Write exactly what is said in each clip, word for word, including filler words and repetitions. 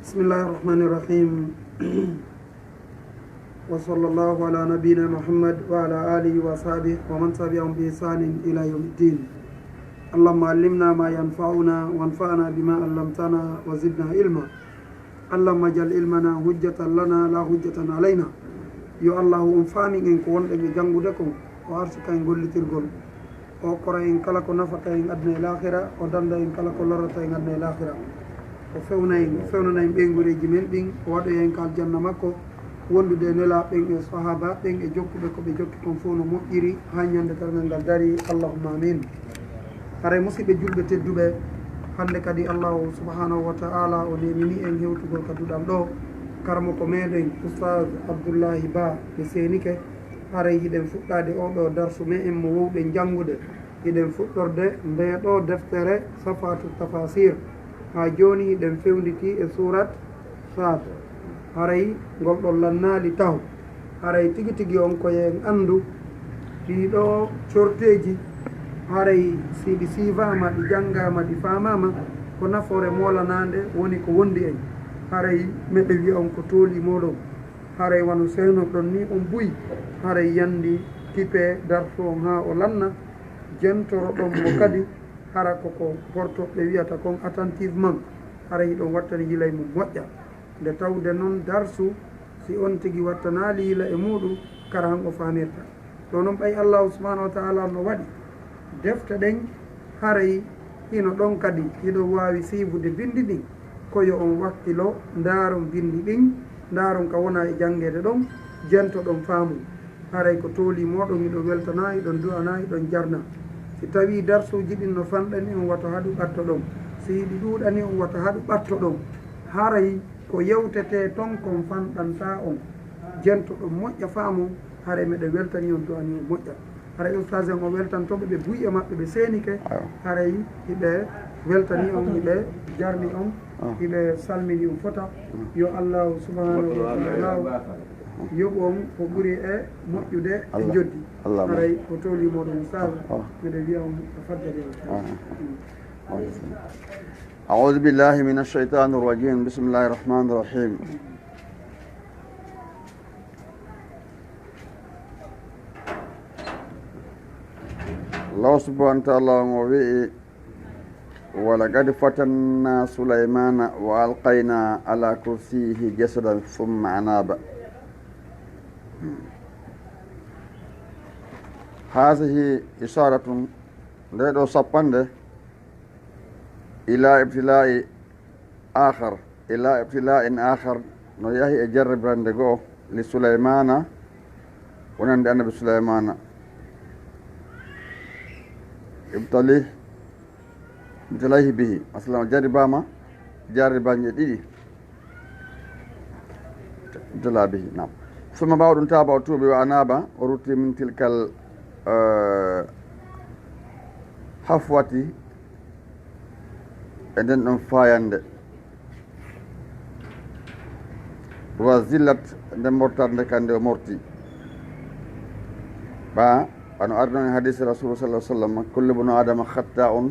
بسم الله الرحمن الرحيم. وصلى الله على نبينا محمد وعلى آله وصحبه ومن تبعهم بإحسان إلى يوم الدين. اللهم علمنا ما ينفعنا وانفعنا بما علمتنا وزدنا علما. اللهم اجعل علمنا حجة لنا لا حجة علينا. Yo Allaahu on faamin en ko wonɗen e janngude kon, o arsika en gollitirgol. O okkora en kala ko nafata en aduna e laakira, o danda en kala ko lorrata en aduna e laakira. O fewna en, o fewnana en ɓeynguureeji men ɗin, o waɗoya en ka aljanna makko, wondude e nelaaɓe ɓen e sahaabaaɓe ɓen e jokkuɓe ko ɓe jokki kon fow no moƴƴiri, haa ñande darngal ngal darii. Allahumma amin. Haray, musiɓɓe julɓe tedduɓe, hande kadi Allaahu subhaanahu wa ta'aalaa o neemini en hewtugol ka duɗal ɗoo. Karamoko meɗen Ustaaz Abdullaahi Ba ɓe seenike, haray hiɗen fuɗɗaade oo ɗoo darsu me'en mo wowɗen janngude. Hiɗen fuɗɗorde ndee ɗoo deftere Safaatu Tafasiir. Haa jooni hiɗen fewnditii e suurat Saad. Haray ngol ɗon lannaali taho. Haray tigi tigi on ko yo en anndu ɗii ɗoo corteeji, haray si ɗi siifaama, ɗi janngaama, ɗi faamaama, ko nafoore moolanaande woni ko wondi en. Haray meɗen wi'a on ko toolii mooɗon. Haray wano seynorɗon nii on buy, haray yandi tipee darsu on haa o lanna, jentoroɗon mo kadi, hara ko ko portoɓɓe wi'ata kon attentivement, haray hiɗon wattani yilay mum moƴƴa. Nde tawde non darsu, si on tigi wattanaali yila e muuɗum, kara han o faamirta. Ɗoo non ɓay Allaahu subhaanahu wa ta'aalaa no waɗi defte ɗen, haray hino ɗon kadi hiɗon waawi siifude binndi ɗin, ko yo on wakkilo, ndaaron binndi ɗin, ndaaron ka wona e janngeede ɗon, jentoɗon faamu. Haray ko toolii mooɗon, hiɗon weltanaa, hiɗon du'anaa, hiɗon jarnaa. Si tawii darsuuji ɗin no fanɗani on, wata haɗu ɓattoɗon. Si hiɗi ɗuuɗani on, wata haɗu ɓattoɗon. Haray ko yewtetee ton kon fanɗantaa on. Jentoɗon moƴƴa faamon, haray meɗen weltanii on, du'anii on moƴƴa. Haray ustaas en o weltantoo ɓe, ɓe buy e maɓɓe, ɓe seenike. Ayo. Haray hiɓe weltanii on, hiɓe jarni on, Ayo. Hiɓe salmini on fota. Yo Allaahu subhaanahu wa ta'aalaa yoɓu on ko ɓuri e moƴƴude e Allah. Njoddi. Allah. Haray ko toolii mooɗon ustaas, Ayo. Miɗo wi'a on ko faddani on. Ayo. Mm. أعوذ بالله من الشيطان الرجيم. بسم الله الرحمن الرحيم. Allahu subhaanahu wa ta'aalaa on o wi'i, "ولقد فتنا سليمان وألقينا على كرسيه جسدا ثم أناب." هذه إشارة, ndee ɗoo sappande, إلى ابتلاء آخر، إلى ابتلاء آخر, no yahi e jarribande go'o, لسليمان, wonande Annabi Sulaymaana. ابتليه، ابتليه به, masalan, o jarribaama jarribaanɗe ɗiɗi. ابتلي به، نعم. ثم, ɓaawo ɗun, تاب, o tuubi, وأناب, o rutti, من تلك ال-, eh, هفوة, e nden ɗon faayande. وزلت, nden mortarde kan nde o morti. Ɓaa, wano ari non e hadiisi Rasuulu sallallaahu alayhi wa sallam, "كل ابن آدم خطاء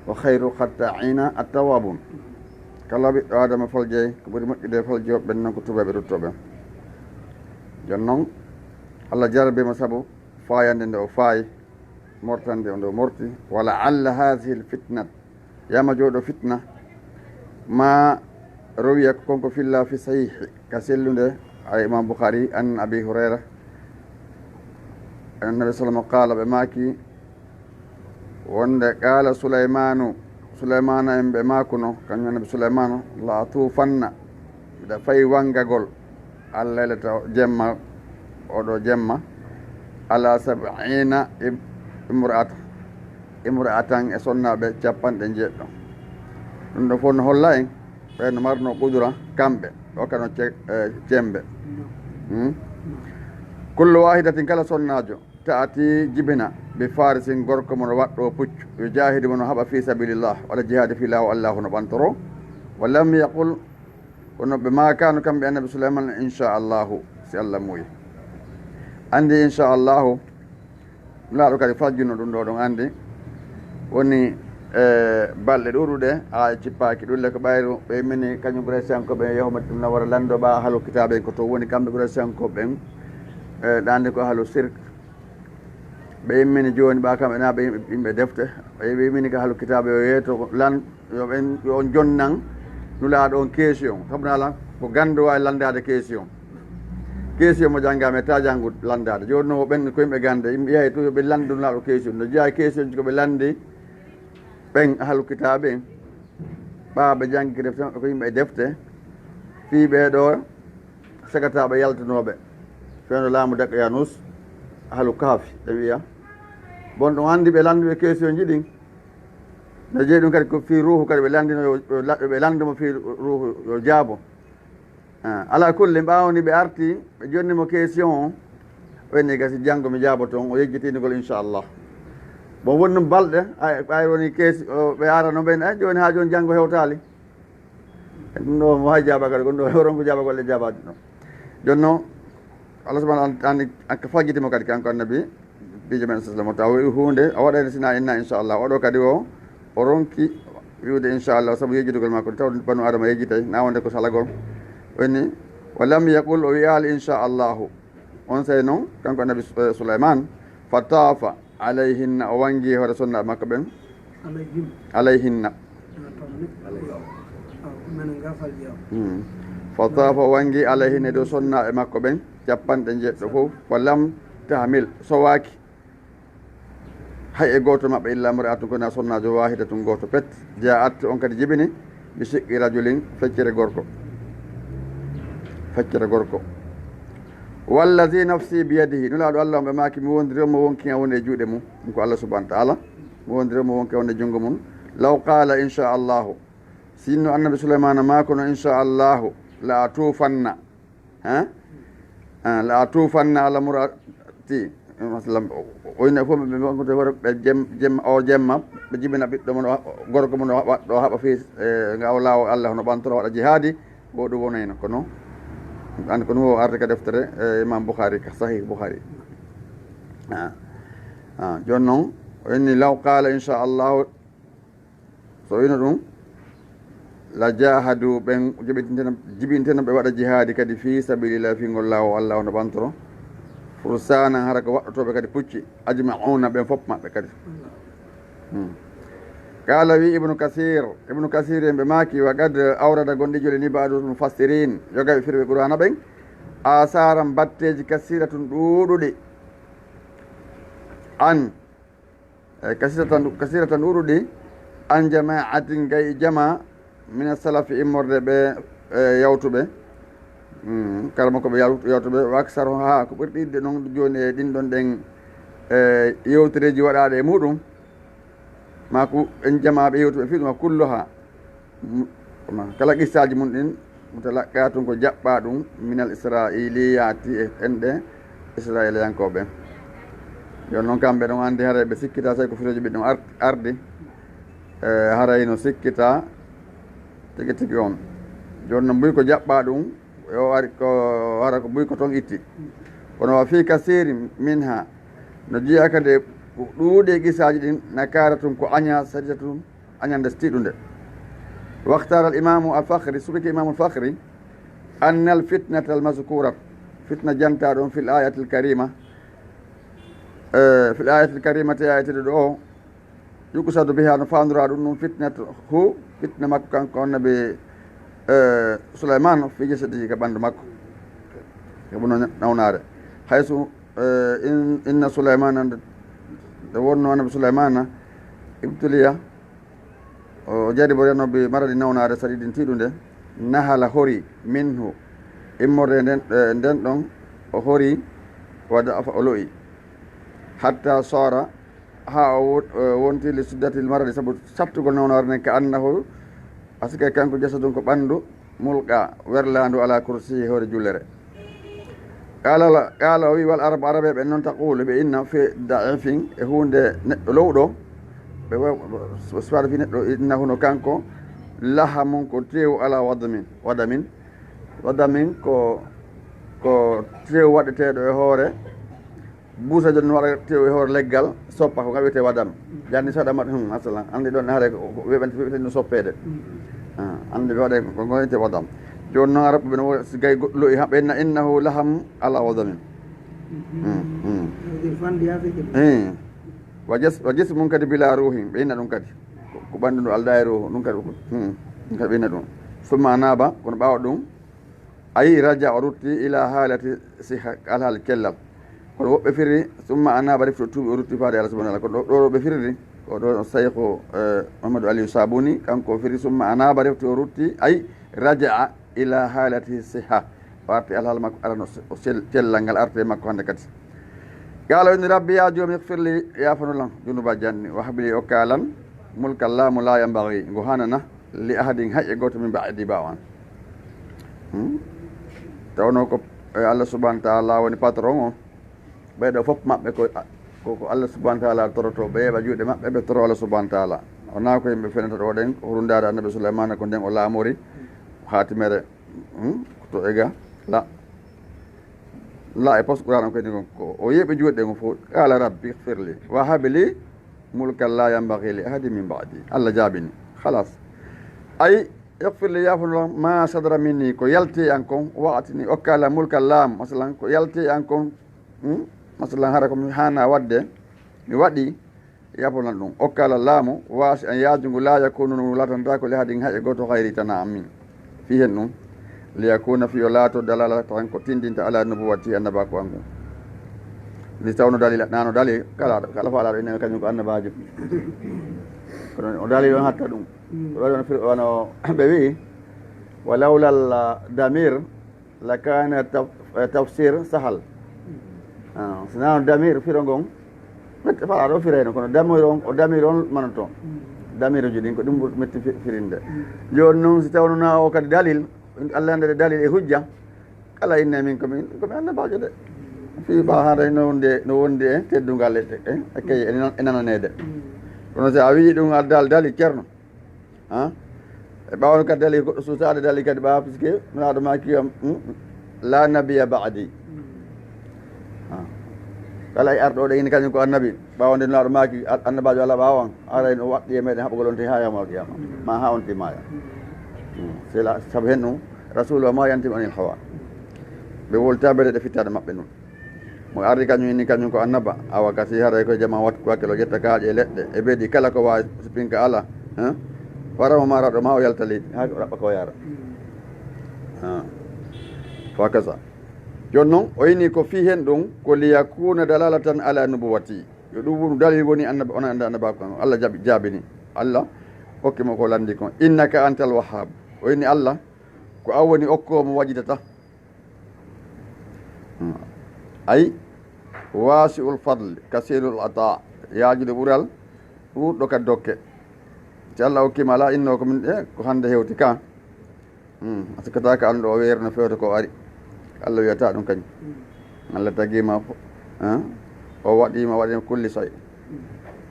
وخير الخطائين التوابون." Kala ɓiɗɗo Aadama faljay, ko ɓuri moƴƴude e faljooɓe ɓen non ko tuubooɓe ruttooɓe. Jon non, Allah jarrabii mo sabu faayande nde o faayi, mortande nde o morti. ولعل هذه الفتنة, yaama jooɗo fitna, ما روي, ko kon ko fillaa, في الصحيح, ka sellunde, a Imaam Bukhaari, عن أبي هريرة, أن النبي صلى الله عليه وسلم قال, ɓe maaki, wonde, قال سليمان, Sulaymaana en ɓe maakuno, kañum Annabi Sulaymaana, "لأطوفن, miɗa fayi wangagol, الليلة, jemma, oo ɗoo jemma, على سبعين امرأة, امرأة, e sonnaaɓe cappanɗe njeeɗiɗo." Ɗun ɗoo fow no holla en, ɓe no marnoo qudura kamɓe, o kano ce-, eh, cembe. Hmm? كل واحدة, kala sonnaajo, تأتي, jibina, بفارس, gorko mo no waɗɗoo puccu, يجاهد, mo no haɓa, في سبيل الله, waɗa jihaadi fii laawol Allaahu no ɓantoroo. ولم يقل, kono ɓe maakaano kamɓe Annabi Sulaymaana, "إن شاء الله, si Allah muuyi." Anndi, "إن شاء الله", Nulaaɗo kadi fajjuno ɗun ɗoo ɗon, anndi, woni E balɗe ɗuuɗuɗe, a cippaaki ɗulle ko ɓayru. Ɓe immini kañum Quraysiyankooɓe ɓen, yahuudu Madina Munawwara, lanndo ɓa ahlu kitaabe en ko to woni, kamɓe Quraysiyankooɓe ɓen, e ɗaande ko ahlu sirk. Ɓe immini jooni ɓa kamɓe na ɓe yimɓe defte. Ɓe immini ka ahlu kitaabe yo yeeto lan, yo ɓen, yo on jonnan Nulaaɗo on keesi on. Sabu na lan ko ganndo waawi lanndaade keesi on. Keesi on mo janngaama e ta janngu lanndaade. Jooni non, o ɓen ko yimɓe gannde, yimɓe yahi to yo ɓe lanndu Nulaaɗo keesi on. No jeyaa e keesi on ko ɓe lanndi, ɓen ahlu kitaabe en, ɓaawo ɓe janngi defte maɓɓe ko yimɓe e defte, fii ɓee ɗoo sagataaɓe yaltunooɓe fewndo laamu Daqyaanus, ahlu Kahfi, ɓe wi'a. Bon, ɗum anndi ɓe lannduɓe keesiyonji ɗin. No jeyi ɗum kadi ko fii ruuhu kadi ɓe lanndino yo, yo la-, ɓe lanndu mo fii ruuhu yo jaabo. Ah, alaa kulli, ɓaawo ni ɓe arti, ɓe jonni mo question on, o inni gasi janngo mi jaaboto on, o yejjiti innugol inchallah. Bon, woni ɗum balɗe, ay, ɓay woni keesi, o, ɓe arano ɓen, ay, jooni haa jooni janngo hewtaali. Ɗum ɗo mo hay jaabagol, ɗum ɗo hewron ko jaabagol e jaabaaji ɗum. Jooni non, Allah subhanahu wa ta'ala an, an, an ka fajjiti mo kadi kanko annabi, Piiji men sallam, taw o wi'i huunde, o waɗayno sina inna, inchallah. O ɗo kadi o, o ronki wi'ude inchallah, sabu yejjitugol makko, taw banu Adama yejjitay, na wonde ko salagol. O inni, wa lam yaqul, o wi'aali inchallahu. On sey non, kanko annabi Su-, eh, Sulaiman, fa taafa alayhinna, o wangi hoore sonnaaɓe makko ɓen. Alayhim. Alayhinna. Ah, taw ne. Ah, menen gafal jeeya. Hmm. Fa taafa, o wangi alayhinna, dow sonnaaɓe makko ɓen, capanɗe njeɗɗo fof, wa lam tahmil, sowaaki. Hay e gooto maɓɓe, illa mra'atun, ko na sonnaajo, waahidatun, gooto pet. Ja'at, on kadi jibini, bi shiqqi rajulin, feccere gorko. Feccere gorko. Wallazi nafsi biyadihi, Nulaaɗo Allah on ɓe maaki, mi wondiri on mo wonki an woni e juuɗe mum. Ɗum ko Allah subhanahu wa ta'ala. Mi wondiri on mo wonki an woni e junngo mum. Law qaala, insha Allahu. Sinno annabi Suleymaana maakono, insha Allahu, la atuufanna. Ha? Ah, la atuufanna ala murati. Masalan, o, o, o ina fof ɓe, ɓe, ɓe, ɓe jem-, jem-, o jemma, ɓe jibina ɓiɗɗo mon, o, gorko mon, o haɓa, o haɓa fii, eh, nga o laawo Allah, hono ɓantoro waɗa jihaadi, ko ɗum wonayno. Kono, an ko ɗum o arde ka deftere, eh, Imam Bukhari, ka Sahih Bukhari. Ah, ah, jooni non, o inni, "Law qaala, insha Allahu," So wino ɗum, la jahadu, ɓen jibinteno, jibinteno ɓe waɗa jihaadi kadi fi sabilillah, fii ngol laawol Allah, hono ɓantoro. Fursanan, hara ko waɗɗotooɓe kadi pucci, ajma'una, ɓen fof maɓɓe kadi. Hmm. Qala, wi Ibnu Kasir, Ibnu Kasir en ɓe maaki, wa qad awrada, gonɗi jolini, ba'dul mufassirin, yoga ɓe firɓe Qur'aana ɓen, asaran, batteeji, kasiratun, ɗuuɗuɗi, an, e, kasiratan, kasiratan, ɗuuɗuɗi, an jama'atin, gay jama, mina salafi, immorde ɓe, e, yawtuɓe. Mm, kala mo ko ɓe yaw-, yawtuɓe, wa aksaru, haa ko ɓuri ɗiɗde non jooni e ɗin ɗon ɗen, e, yewtereeji waɗaaɗe e muɗum, ma ko en jamaaɓe yewtuɓe fii ɗum, kulluha. M-, ma kala qissaaji mun ɗin, mutalaqqatun, ko jaɓɓaa ɗum, minal isra'iliyaati, e enɗe isra'ilayankooɓe. Jooni non kamɓe ɗon anndi haray ɓe sikkitaa, sey ko firooji ɓe ɗum ar-, ardi, e haray no sikkitaa tigi tigi on. Jooni non mbuy ko jaɓɓaa ɗum, yo ari ko, hara ko mbuy ko ton itti. Kono wa fi kasirin minha, no jeyaa kadi e ɗuuɗe qissaaji ɗin, nakaaratun, ko aña, sadidatun, añande tiiɗunde. Waktara al imamu al Fakhri, subiki imamu al Fakhri, anna al fitnata al mazkurat, fitna jantaaɗo on fil ayatil karima, eh, fil ayatil karimati, ayati ɗo, yuqsadu biha, no faandora ɗum, ɗum fitnatu hu, fitna makko kanko annabi, eh, Sulaiman, fi jasadihi, ka ɓandu makko, ka ɓuno nawnaare. Haysu, eh, in-, inna Sulaimana, nde, nde wonno annabi Sulaimana, ibtuliya, o jariboreno bi maradi nawnaare sariɗin tiiɗunde, nahala hori, minhu, immorde nden, eh, nden ɗon, o hori, wa da'afa, o lo'i, hatta sara, haa o wo-, eh, wonti li siddatil maradi, sabu sattugol nawnaare nden, ka annahu, asike kanko jasadun ko ɓandu, mulqa, werlaandu ala kursi, hoore jullere. Qala la, qala o wi, wal arabu, arabeɓe non taqulu, ɓe inna fi da'ifin, e huunde neɗɗo lowɗo, ɓe wa-, wa-, sifata fi neɗɗo inna huno kanko, lahamun ko teewu ala wadamin, wadamin. Wadamin ko, ko teewu waɗeteeɗo e hoore, buusa jon no waɗa teewu e hoore leggal, soppa ko ka wi'etee wadam. Janni so waɗama, hmm, masalan, anndi ɗon hare ko, ko weɓante, weɓante no soppeede. Ah, anndi ɓe waɗa ko, ko wi'etee wadam. Jooni noon Arabu ɓe no wo-, si gay goɗɗo lo'i ha, ɓe inna innahu laham ala wadamin. Hmm, hmm. Eh. Wa jis-, wa jismun kadi bila ruuhin, ɓe inna ɗum kadi. Ko, ko ɓanndu ndu aldaa e ruuhu, ɗum kadi ko, hmm, ɗum kadi ɓe inna ɗum. Summa anaba, kono ɓaawo ɗum, ay raja o rutti ila haalati siha, alhaali cellal. Kono woɓɓe firi, summa anaba refti o tuubi o rutti faade Allah subhanahu wa ta'ala. Kono ɗo, ɗo ɓe firiri, ko ɗo Shaykhu, eh, Muhammadu Aliyu Sabuni, kanko o firi summa anaba refti o rutti, ay raja'a ila haalati siha. O arti alhaali makko arano o sel-, cellal ngal arte makko hannde kadi. Qaala o inni, "Rabbi, yaa Joomi, ighfir li, yaafano lan, junuba janni, wa hab li, okka lan, mulkan laamu, laa yanbaghi, ngu haanana, li ahadin, hay e gooto, min ba'di, ɓaawo an." Hmm? Tawnoo ko, eh, Allah subhanahu wa ta'ala woni patron o. Ɓee ɗoo fof maɓɓe ko, ko, ko Allah subhanahu wa ta'ala torotoo, ɓe yeeɓa juuɗe maɓɓe, ɓe toro Allah subhanahu wa ta'ala. Wonaa ko yimɓe fenata ɗo ɗen, ko hurundaade Annabi Suleymaana ko nden o laamori, haatimere, hmm, to ega, la, la e pos Qur'an on ko ni ko o yeeɓi juuɗe ɗen fof, qaala rabbi ighfir li, wa hab li mulkan la yanbaghi li ahadin min ba'di. Allah jaabini. Khalas. Ay, ighfir li, yaafano lan, ma sadara minni, ko yalti e an kon, wa a'tini, okka lan mulkan laamu, masalan, ko yalti e an kon, hmm? Masalan, hara ko mi haana wadde, mi waɗi, yaafano lan ɗum. Okka lan laamu, wasi an yaajungu, la yakunu, ngu laatantaako li ahadin hay e gooto, ghayri tana an min. Fii hen ɗum, li yakuna, fii o laato, dalala tan ko tindinta ala nubuwati, annabaaku an ngun. Ni tawno dalila, nano dalil, kala, kala faalaaɗo ina kañum ko annabaajo. Kono o dalil on hatta ɗum. Mm. Ko waɗi wano fir-, wano ɓe wi'i, wa lawlal damir, lakana taf-, eh, tafsir sahal. Ah, si nano damir firo ngon, mette faalaaɗo firayno, kono damir on, o damir on manoto. Mm. Damiruji ɗin ko ɗum ɓuri metti fi-, firinde. Mm. Jooni noon si tawno na o kadi dalil, Allah andade dalil e hujja, kala inne min ko min, ko min annabaajo de. Fii ɓa haray no wonde, no wonde e teddungal e, e, e kay e nan-, e nananeede. Mm. Kono si a wi'i ɗum addal dalil Ceerno, ha? E ɓaawo kadi dalil goɗɗo suusaade dalil kadi ɓaawo, puisque Nulaaɗo maaki, hmm, la nabiyya ba'di. Hmm. Ha. Kala e arɗo ɗo ina kañum ko annabi, ɓaawo nde Nulaaɗo maaki, a-, annabaajo alaa ɓaawo an, aray no waɗɗi e meɗen haɓugol on te haa yawmal qiyama. Hmm. Ma haa on timaaya. Hmm. Hmm. C'est là, sabu hen ɗum, Rasulu wa ma yantiqu anil hawa. Ɓe woltaɓe de ɗe fittaade maɓɓe nun. Mo ardi kañum inni kañum ko annaba, awa kasi haray ko jama wat-, wakkilo ƴetta kaaƴe e leɗɗe, e beedi kala ko waawi sipinka ala, hein? Fara mo maraɗo ma o yalta leydi, haa ko raɓɓa ko yaara. Ah. Fa kasa. Jooni non, o inni ko fii hen ɗum, ko liyakuna dalalatan ala nubuwati. Yo ɗum wonu dalil woni annaba, on annda annaba ko Allah jabi-, jaabini. Allah hokki mo ko landi kon. Innaka antal wahhab. O inni Allah, ko an woni okkoowo mo wajidata. Hmm. Ay, wasi'ul fadl, kasirul ata, yaajude ɓural, ɗuuɗɗo ka dokke. Si Allah hokkii ma alaa, innoo ko min, eh, ko hannde hewti ka. Hmm. A sikkataa ka an ɗo o weeri no fewta ko ari. Allah wiyataa ɗum kañum. Allah tagii ma fo-, eh? O waɗii ma, waɗii ma kulli shay.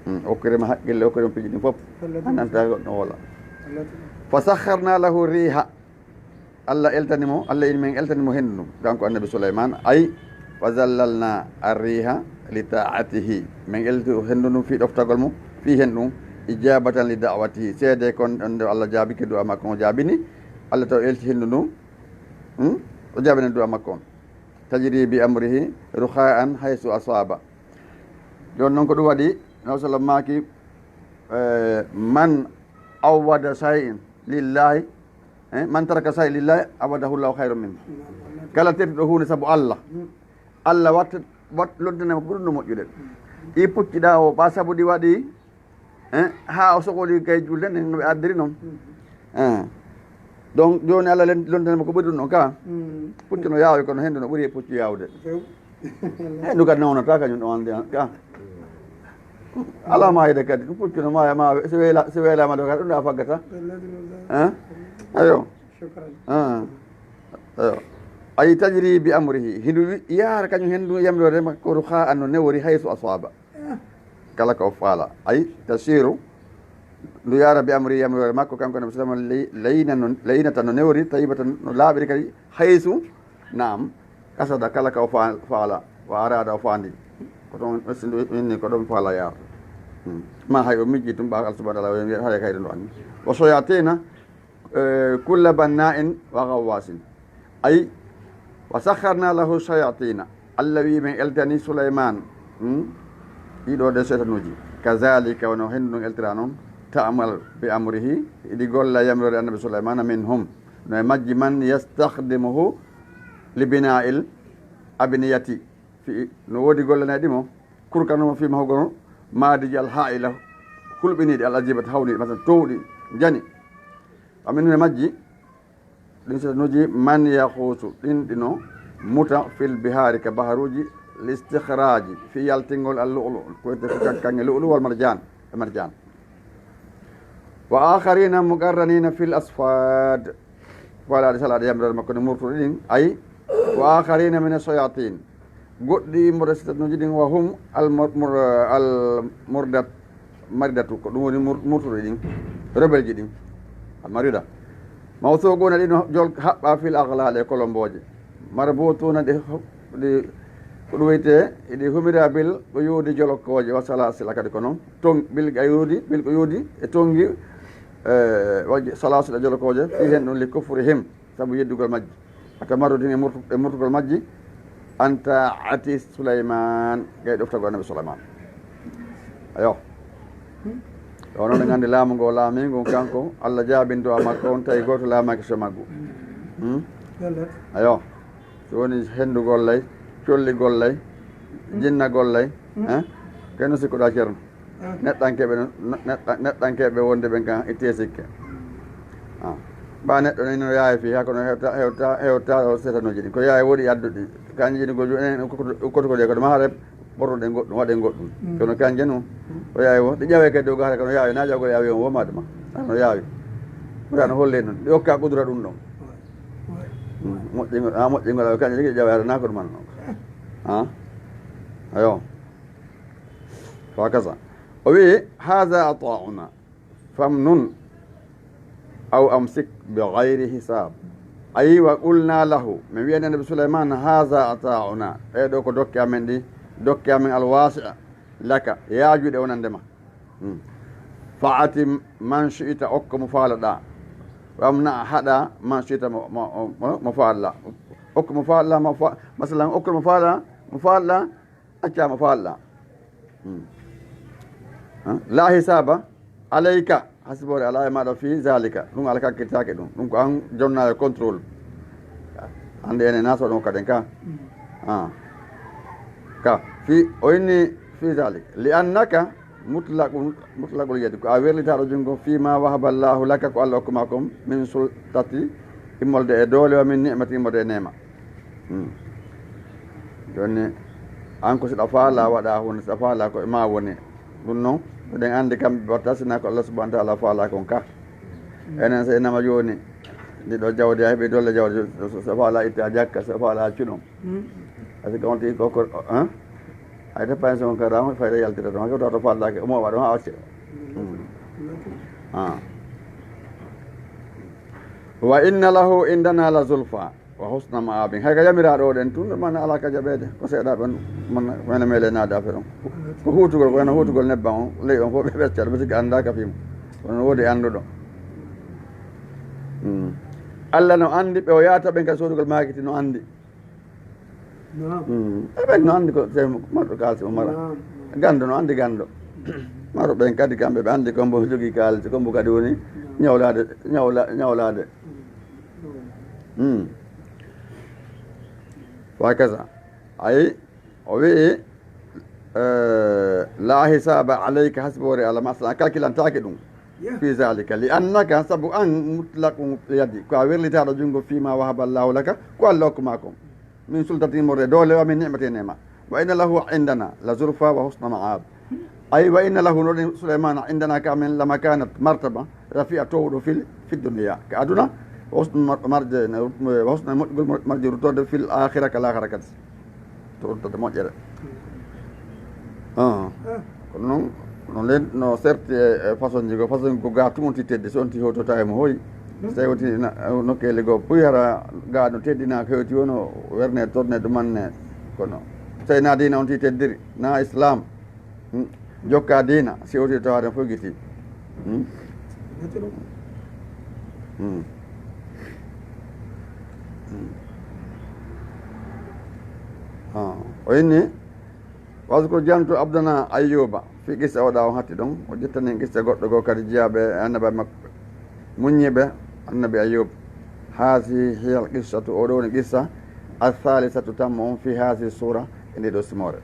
Hmm. Okkiri ma haqqille, okkiri ma piiji ɗin fof. A nanta goɗɗo wala. Fa sakharna lahu riha. Allah eltani mo, Allah in men eltani mo hendu ndun, kanko annabi Sulayman, ay, fa zallalna arriha li ta'atihi. Men elti hendu ndun fii ɗoftagol mo, fii hen ɗum, ijabatan li da'watihi. Seede kon ɗon nde Allah jaabike du'a makko on, o jaabini, Allah taw elti hendu ndun, hmm? O jaabini du'a makko on. Tajri bi amrihi rukha'an haythu asaba. Ɗon non ko ɗum waɗi, Nabi sallam maaki, eh, man awwada shay'in lillahi, eh, man taraka shay'an lillahi awwadahu Allahu khayran minhu. Kala tertuɗo huunde sabu Allah, Allah watta, wat-, lontanama ko ɓuri ɗum moƴƴude. Ɗi pucciɗaa o, ɓa sabu ɗi waɗi, eh, haa o sohli kay julde nden no ɓe ardiri non. Eh. Donc, jooni Allah len-, lontanama ko ɓuri ɗum ɗon ka. Mm. Puccu no yaawi kono hendu no ɓuri e puccu yaawde. Few. Hendu kadi nawnata kañum ɗon andi ka. Alaa maayde kadi, ɗum puccu no maaya, ma, si weela-, si weelaama ɗo kadi, ɗum ɗa faggata. Wallahi, wallahi. Eh? Ayo. Shukran. Ah. Ayo. Ay tajri bi amrihi. Hindu wi-, yaara kañum hendu yamloore makko rukha'an no newori haythu asaba. Kala ko faala. Ay tasiru. Ndu yaara bi amri yamloore makko kanko Nabi sallam lay-, layna no, laynata no newori, tayyibatan no laaɓiri kadi haythu. Naam. Kasada kala ka o fa-, faala, wa arada o faandi. Ko ɗon, sindu inni ko ɗon faala yaar. Hmm. Ma hay o miji tun ɓa Allah subhanahu wa ta'ala, haray kayri no anni. Wa shayatina, eh, kulla banna'in wa ghawwasin. Ay, wa sakharna lahu shayatina. Allah wi men eltani Sulayman. Hmm? Ɗiɗo de setanuji. Kazalika wano hendu ɗon eltira non. Ta'mal bi amrihi. Iɗi golla yamrore annabi Sulayman minhum. No e majji man yastakhdimuhu li bina'il abniyati. Fii no woodi gollanayɗi mo, kurkano mo fii mahugol maadiji al-haa'ila, hulɓiniiɗi, al-ajiibati, hawniiɗi, masalan, toowɗi, njani. Wa min e majji, ɗin setanuji, man yahuusu, ɗin ɗino muta fil bihaari ka baharuuji, listikhraaji, fii yaltingol al-lu'lu, ko wi'etee ko kan-, kanŋe lu'lu wal marjaan, e marjaan. Wa aakharina muqarranina fil asfaad. Ko alaaɗe salaaɗe yamiraade makko ne murtuɗe ɗin, ay, wa aakharina min ash-shayatin. Goɗɗi mo resitanuji ɗin, wa hum al mur-, mur-, al murdat, maridatu, ko ɗum woni mur-, murtuɗe ɗin, rebelji ɗin, al marida. Mawsuquna ɗin jol haɓɓa fil aghlal e kolombooje. Marbutuna ɗi, ɗi, ko ɗum wiyetee, ɗi humira bil quyudi jolokooje wa salasila kadi ko non. Ton-, bil quyudi, bil quyudi e tongi, eh, waji salasila jolokooje, fi hen ɗum li kufrihim, sabu yeddugol majji. Ata marudin e murtu-, e murtugol majji, an ta'ati Suleyman, gay ɗoftagol Annabi Suleyman. Ayo. Ɗo non en anndi laamu ngo laamiingu kanko, Allah jaabin du'a makko on, tawi gooto laamaaki so maggu. Hmm? Ayo. So woni henndu gollay, colli gollay, jinna gollay, eh? Kay no sikkuɗaa Ceerno? Neɗɗankeeɓe no, neɗɗa-, neɗɗankeeɓe wonde ɓen kan ittee sikke. Ah. Ɓaa neɗɗo ni no yaawi fii, haa kono hewta, hewta, hewta o setanuuji ɗin. Ko yaawi woɗi adduɗi. Kanji ɗin ko ju-, en, ko, ko, ko, ko, ko, ko, ko, ko, ko, ko, ko, ko, ko, ɓornuɗen goɗɗum, waɗen goɗɗum. Mm. Kono kanje non, o yaawi wo, ɗi ƴawee kadi dow gaara, kono yaawi, na ƴawgol yaawi on womaade ma. Ano yaawi. Ɓura no holle non. Ɗi okka qudura ɗum ɗon. Mm. Moƴƴingol, a moƴƴingol, awa kanje ɗi ƴawee, aɗa na ko ɗum an non. Ha? Ayo. Fa kaza. O wi'i, "Haza ata'una." Famnun aw amsik bi ghayri hisab. Ayi, wa qulna lahu, min wi'ani Annabi Suleyman, "Haza ata'una, ɗee ɗoo ko dokke amen ɗi, dokke amen alwasi'a, laka, yaajuɗe wonande ma. Hmm. Fa'ati man shi'ta, okku mo faalaɗaa. Wamna, haɗa man shi'ta mo, mo, mo, mo faalaɗaa. Okku mo faalaɗaa, mo fa-, masalan, okku mo faalaɗaa, mo faalaɗaa, accaa mo faalaɗaa." Hmm. Ha? La hisaba alayka, hasiboore alaa e maaɗa fi zalika. Ɗum alaa kakkitaake ɗum. Ɗum ko an jonnaaɗo contrôle. Hannde enen na so ɗum kaden ka. Hmm. Ah. Ka. Fi, o inni fi zalika. Li annaka mutlaqun, mutlaqul yadi. Ko a werlitaaɗo junngo fi ma wahaba Allahu laka ko Allah okku ma kon min sultati immolde e doole wa min ni'mati immolde e neema. Hmm. Jooni, an ko si ɗa faalaa waɗa huunde, si ɗa faalaa ko e maa woni. Ɗum non, eɗen anndi kamɓe batta sinaa ko Allah subhanahu wa ta'ala faalaa kon ka. Hmm. Enen si enama jooni, ndi ɗo jawdi a heɓi dolle jawdi, so, so, so faalaa itta jakka, so faalaa cuɗon. Hmm. Parce que on tigi ko, ko, hein? Ay ta pension ka ram, fayda yaltira ton, ko to faalaa ke, mo waɗo ha acce. Hmm. Ah. Wa inna lahu indana la zulfa. Wa husna ma'abin. Hay ka yamiraaɗo o ɗen tun, man alaa ka jaɓeede. Ko seeɗa ɓen, man, ko ene meele naade affaire on. Ko huutugol, ko ene huutugol nebban on, ley on fof ɓe ɓecca, ɓe sikka anndaa ka fii mum. Kono no woodi annduɗo. Mm. Allah no anndi ɓe o yaata ɓen ka soodugol maakiti no anndi. Naam. Mm. E ɓen no anndi ko se marɗo kaalisi o mara. Naam. Ganndo no anndi ganndo. Maro ɓen kadi kamɓe ɓe anndi ko mbo jogii kaalisi, ko mbo kadi woni ñawlaade, ñawla-, ñawlaade. Mm. Wa kaza. Ay, o wi'i, eh, "La hisaba alayka", hasiboore Allah, masalan, a kalkilantaake ɗum. Yeah. Fi zalika, li annaka, sabu an mutlaqu yadi, ko a werlitaaɗo junngo fi ma wahaba Allahu laka, ko Allah okku ma kon. Min sultati morde doole wa min ni'mati neema. Wa inna lahu indana la zulfa wa husna ma'ab. Ay, wa inna lahu, no ɗen Sulaymana, indana ka men la makanat, martaba, rafi'a, towɗo fil, fi dunya, ka aduna, wa husna mar-, marje, wa husna moƴƴugol mar-, marje ruttorde fil akhira, ka lahara kadi. To ruttorde moƴƴere. Ah. Kono non, no len-, no serti e, e façon ji go, façon ji go ga tun on ti teddi, so on ti hewtota e mo hoy. Hmm. So tawi on ti na, nokkeeli go, puy hara ga no teddina, ko hewti wono werne, torne, dumanne, kono. Tawi na diina on ti teddiri, na Islam. Hmm? Jokka diina, si o ti tawaade fof giti. Hmm? Hmm. Hmm. Ah, o inni, "Waskur jantu abdana Ayyuba." Fi qissa oɗa on hatti ɗon, o ƴettani en qissa goɗɗo goo kadi jiyaaɓe annabi makko. Muññiiɓe annabi Ayyub. Haasi hiyal qissatu, oo ɗoo woni qissa, al-thaalisatu tammo on fi haasi suura, e ndee ɗoo simoore.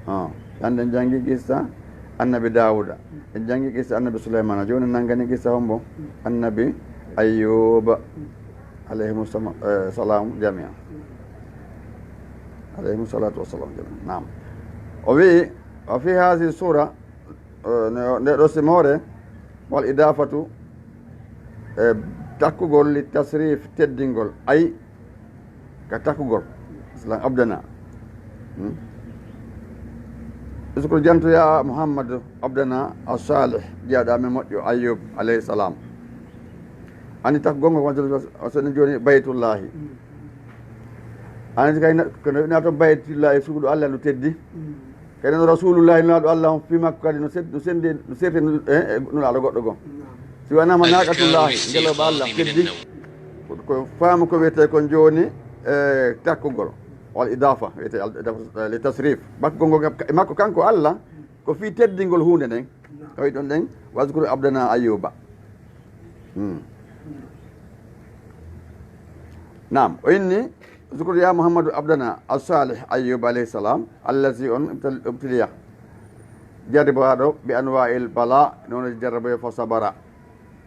Ah, hannde en janngi qissa annabi Daawuda, en janngi qissa annabi Suleymaana, jooni en nanngani qissa hombo? Annabi Ayyuba, alayhimu sama-, eh, salaam jamii'an. Alayhimu salaatu wa salaam jamii'an. Naam. O wi'i, wa fi haasi suura, eh, ne-, ndee ɗoo simoore, wal idaafatu, e takkugol li tasrif teddingol, ay ka takkugol, silan abdana. Hmm? Uskur jantu ya Muhammadu abdana as-salih, jiyaaɗo amen moƴƴo Ayyub alayhi salam. Ani takkugol ngol waɗata o soni jooni Baytullahi. Ani kay na-, ko no wi'ata Baytullahi, suudu Allah ndu teddi. Kadi no Rasulullahi, nulaaɗo Allah on, fii makko kadi no sed-, no sende, no serde, eh, eh, nulaaɗo goɗɗo goo. Si wanaama naaqatullahi, ngelooba Allah, teddi. Ko, ko faamu ko wiyetee kon jooni, eh, takkugol. Wal idaafa, wiyetee al idaafa, eh, li tasrif. Takkugol ngol e makko kanko Allah, ko fii teddingol huunde nden. Tawi ɗon ɗen, "Wazkur abdana Ayyuba." Hmm. Naam, o inni, "Zukur ya Muhammadu abdana as-salih Ayyub alayhi salam, allazi on ibtal-, ibtiliya." Jarribaaɗo bi anwa'il bala, noon jarraboye fa sabara.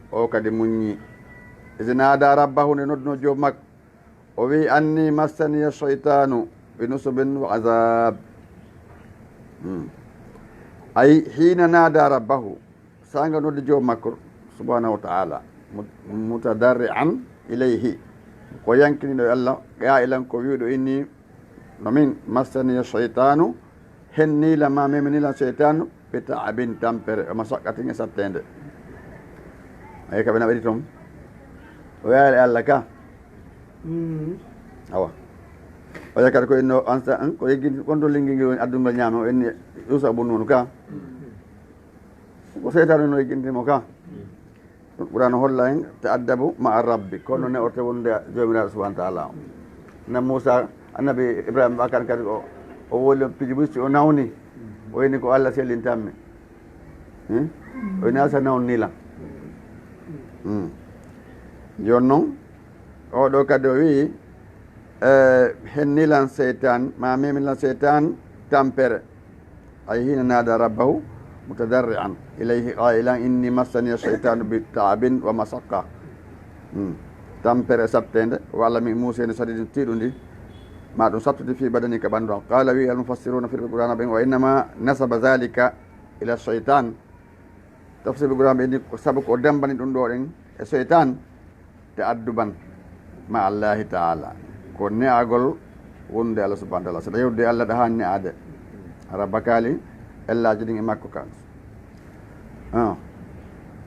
O kadi muññi. Izi naada rabbahu, nde nodduno joom makko. O wi'i, "Anni massaniya shaytanu bi nusubin wa azab." Hmm. Ay, hina naada rabbahu. Sanga noddi joom makko, subhanahu wa ta'ala, mu-, mutadarri'an ilayhi, ko yankiniɗo e Allah, qaa'ilan ko wi'uɗo inni, no min, "Massaniya shaytanu, henni lan ma memini lan shaytanu, bi ta'abin tampere, wa mashaqqatin e sattende." Ay, ka ɓe naɓiri ton. O yaali Allah ka. Mm. Awa. O yakkata ko inno ansa, an, ko yeggin, kon to lingi ngi woni addungol ñaama, o inni Yusa bun Nun ka. Ko seytaane no yigginti mo ka. Ɗun Qur'aana holla en ta'addabu ma'a rabbi, kono ne orte wonde Joomiraaɗo subhaanahu wa ta'aala. Na Muusaa, Annabi Ibraahiima ba kan kadi o, o woli piiji buy si o nawni, o inni ko Allah sellintammi. Hmm? O inni Alla nawnni lan. Hmm. Jooni non, oo ɗoo kadi o wi'i, eh, henni lan seytaan, ma memi lan seytaan tampere. Ay hina naada rabbahu mutadarri'an ilayhi qaa'ilan inni massaniya shaytaanu bi ta'abin wa masaqqa. Hmm. Tampere satteende, walla mi muuseende sadiidin tiiɗundi, ma ɗum sattude fii badani ka ɓanndu an. Qaala wi'i al-mufassiruuna firɓe Qur'aana ɓen, wa innama nasaba zaalika ila shaytaan. Tafsir Qur'aana ɓe inni ko sabu ko dembani ɗum ɗoo ɗen e shaytaan. Ta'adduban ma Allaahi ta'aala, ko ne'agol wonde Allah subhaanahu wa ta'aala. Saɗa yewde Allah ɗa haani ne'aade. Hara bakaali ellaaji ɗin e makko kan. Ah.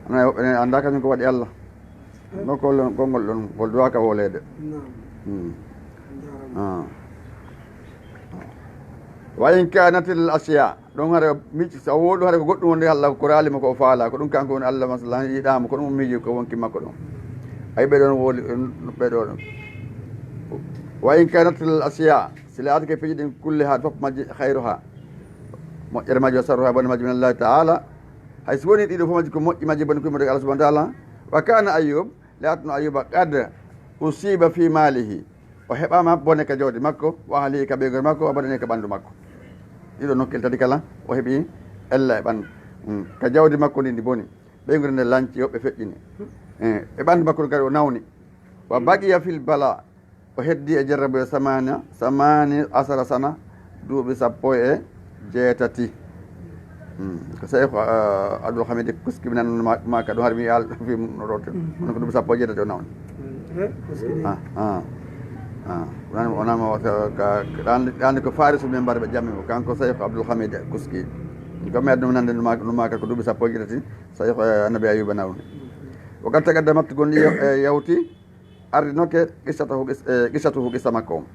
Ana woɓɓe ne anndaa kañum ko waɗi Allah. No ko lon, konngol ɗon, ngol duwaaka wooleede. Naam. Hmm. Jaaraama. Ah. Wa in kaanatil asyaa. Ɗon hare o miici, so o wooɗu hare ko goɗɗum wonde Allah ko raali mo ko o faalaa, ko ɗum kanko woni Allah, masalan, yiɗaa mo, ko ɗum o miiji ko wonki makko ɗum. Ay, ɓe ɗon wooli, ɓe ɗon. Wa in kaanatil asyaa, si laatike piiji ɗin kulle haa fof majji khayruha, moƴƴere majji, wa sharruha, bone majji min Allahi ta'ala. Hay si woni ɗiɗo fof majji ko moƴƴi majji, bone ko immorde Allah subhaanahu wa ta'aala. Wa kaana Ayyub, laatno Ayyuba qad usiiba fii maalihi. O heɓaama bone ka jawdi makko, wa ahlihi ka ɓeynguure makko, wa badanihi ka ɓanndu makko. Ɗiɗo nokkel tati kala, o heɓi ella e ɓanndu. Mm. Ka jawdi makko ndi ndi boni. Ɓeynguure nde lanci, woɓɓe feƴƴini. Eh, e ɓanndu makko kadi o nawni. Wa baqiya fil bala, o heddi e jarraboye samaniya, samani asara sana, duuɓi sappo e jeetati. Hmm. Ko Seex, ah, Abdul Hamid Kuski mi nan ma, ma ka ɗum hari mi yaal fi no rote. Hmm. Kono ko duuɓi sappo e jeetati o nawni. Hmm. Eh, Kuski ni. Ah, ah. Ah. Onan, onan mo ka, ka, ɗan, ɗan ko Farisu men mbar ɓe jammi mo. Kanko Seex Abdul Hamid Kuski. Ko mi addu nande no ma, no ma ka ko duuɓi sappo e jeetati. Seex, eh, Annabi Ayuba nawni. Hmm. Wa qad taqaddamat gon yaw-, eh, yawti. Ardinoke qissatahu, qis-, eh, qissatuhu, qissa makko on.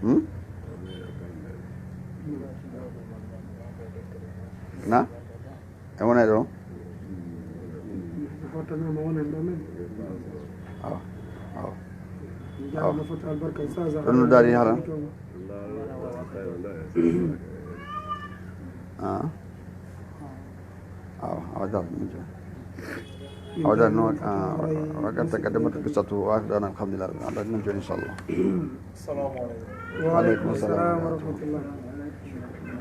Hmm? Na? E wona ɗo? Fotanama wonen ɗo men. Awa. Awa. Jaama fota albarka Oustaz. Ɗon no dari hara? Ah. Awa, awa, dar, min jaa. Awa, dar, no, ah, wa qad taqaddamat qissatu, wa ahdana, alhamdulillah, awa, dar, min jaa, inshallah. Assalamu alaikum. Wa alaikum assalam wa rahmatullah.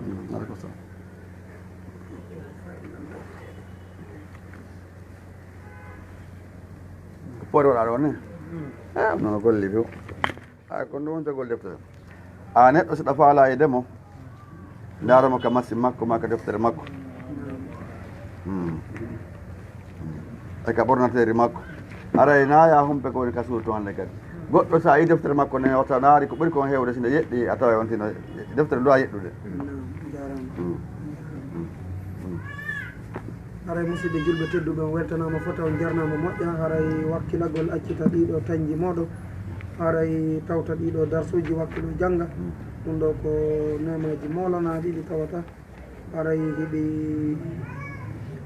Mm, alaikum assalam. Ko poori waɗaade on ne? Eh, nono golli few. Ay, ko ndu wontagol deftere. A neɗɗo si ɗa faalaa e demo, ndaara mo ka masi makko maa ka deftere makko. Hmm. E ka ɓornateeri makko. Haray naa ya humpe ko woni ka suudu to hannde kadi. Goɗɗo sa yi deftere makko ne, wata naari ko ɓuri kon heewde si nde yeɗɗi, a taway on tino deftere ndu a yeɗɗude. Naam, jaaraama. Hmm. Hmm. Hmm. Haray musidɓe julɓe tedduɓe, on weltanaama fota, on jarnaama moƴƴa. Haray wakkilagol accita ɗiɗo tanji mooɗo. Haray tawta ɗiɗo darsuuji wakkilo jannga. Hmm. Ɗum ɗo ko neemaaji moolanaaɗi ɗi tawata. Haray hiɓi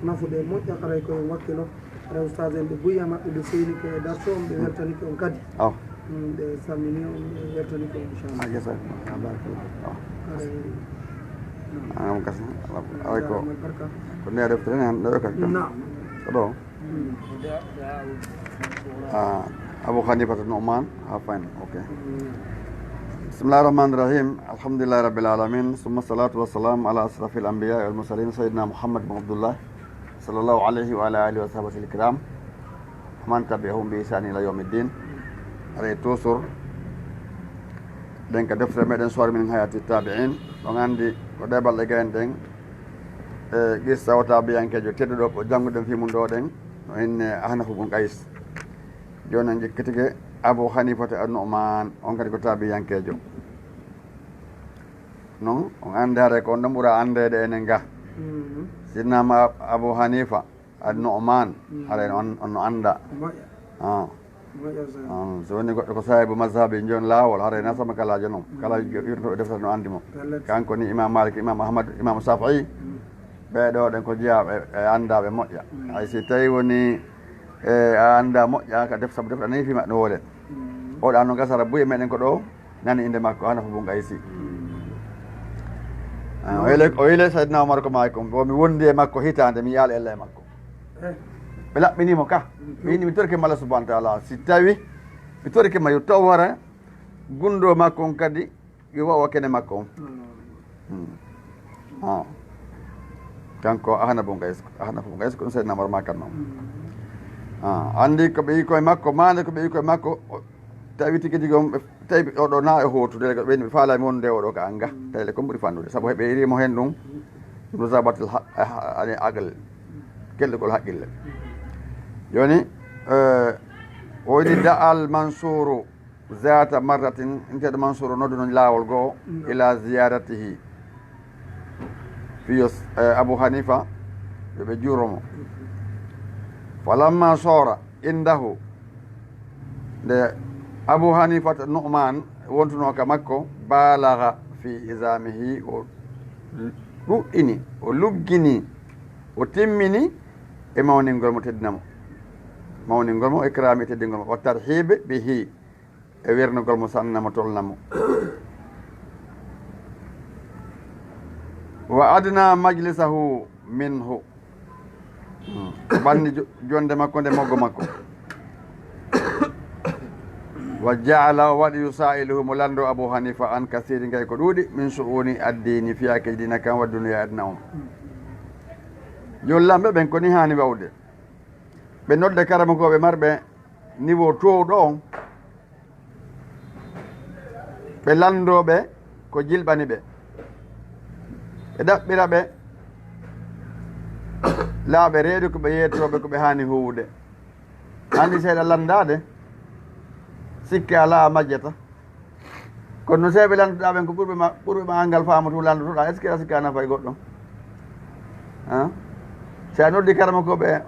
nafude moƴƴa, haray ko en wakkilo. Haray ustaas en ɓe buy e maɓɓe, ɓe seyni ko e darsu on, ɓe weltani ko on kadi. Aw. Mm, ɓe salmini on, ɓe weltani ko on, inchallah. Ah, yes, sir. Ah, barakallah. Aw. Haray, naam. Ah, on kasi, awa ko, jaaraama albarka. Ko nde deftere ne, nde ɗo kadi. Naam. Ko ɗo. Mm. Ah, Abu Hanifata Nu'man, ah, fine, okay. Mm. Bismillahir Rahmanir Rahim. Alhamdulillahi Rabbil Alamin. Summa salatu wassalamu ala ashrafil anbiya wal mursalin, Sayyidina Muhammad bin Abdullah, sallallahu alayhi wa ala alihi wa sahbihi al-kiram. Wa man tabi'ahum bi ihsan ila yawmiddin. Haray toujours, ɗen ka deftere meɗen Suwar min hayati tabi'in. On andi ko ɗe balɗe gayen ɗen. E qissa o taabiyankeejo tedduɗo ko jannguɗen fii mun ɗo ɗen, no inne Ahnafu bun Qays. Jooni en ƴekkitike Abu Hanifata an-Nu'man, on kadi ko taabiyankeejo. Non, on anndi haray ko on ɗon ɓura anndeede enen ga. Mhm. Sinnama Abu Hanifa an-Nu'man, mhm, haray on, on no annda. Moƴƴa. Ah. Moƴƴa, sir. Ah, so woni goɗɗo ko saahibu mazhabi, njon laawol, haray na sama kalaajo non. Kala, mm, yurto e deftere no anndi mo. Pellet. Kanko ni Imam Malik, Imam Ahmad, Imam Shafi'i, mm, ɓee ɗoo ɗen ko jeyaaɓe e anndaaɓe moƴƴa. Mm. Hay si tawi woni, e, a annda moƴƴa ka def-, sabu defte nani fii maɓɓe no wolen. Mm. Oɗa no gasara buy e meɗen ko ɗo nani innde makko, Hanafu bun Qaysi. Mm. Ah, o wile, o wile Sayyidina Umar ko maay kon, ko mi wondi e makko hitaande, mi yaala ella e makko. Eh. Ɓe laɓɓinii mo ka. Mm. Ɓe inni, "Mi torike mo Allah subhanahu wa ta'ala. Si tawi mi torike mo, yo taw wara gunndoo makko on kadi, yo wawa kene makko on." Mm. Hmm. Ah. Kanko Ahana bun Qays, Ahana bun Qays ko ɗum Seydina Umar maakan non. Mm. Ah, anndi ko ɓe yi'i koye makko, maande ko ɓe yi'i koye makko, o, tawi tigi tigi on, ɓe, tawi ɓe, oɗo na e hootude, ko ɓe, ɓe faalaani wonde oɗo ka anga, mm, tawi le ko ɓuri fannude, sabu ɓe yi'i mo hen ɗum, mm, nuzabatil ha-, ha-, ani aql, kellugol haqqille. Jooni, eh, o wi'i da'al Mansuru, Zaata marratin, inteeɗo Mansuuru nodduno laawol goo, mm, ila ziyaratihi. Fiyo, eh, Abu Hanifa, yo ɓe juuro mo. Falamma soora indahu, nde Abu Hanifata Nu'man wontunoo ka makko, baalaga fi izamihi, o ɗuɗɗini, o luggini, o timmini e mawningol mo, teddina mo. Mawningol mo, ikrami, teddingol mo, wa tarhibi bihi. E wernugol mo, sanna mo, tolna mo. Wa adna majlisahu minhu. Hmm. Banni jo-, jonde makko nde moggo makko. Wa ja'ala, o waɗi, yusa'iluhu, mo lanndo Abu Hanifa an kasiri ngay ko ɗuuɗi, min su'uni addini, fiyakeji diina kan, wa duniya, aduna on. Jollamɓe ɓen ko ni haani wawde. Ɓe nodda karamokooɓe marɓe niveau toowɗo on. Ɓe lanndoo ɓe ko jilɓani ɓe. Ɓe ɗaɓɓira ɓe laaɓe reedu, ko ɓe yeetoo ɓe ko ɓe haani huuwude. Anndi seeɗa lanndaade, sikke alaa a majjata. Kono no seeɓe lannduɗaa ɓen ko ɓurɓe ma, ɓurɓe ma anngal faamu tun lanndotoɗaa, est-ce que a sikka ana fay goɗɗo? Han? Si a noddi karamokooɓe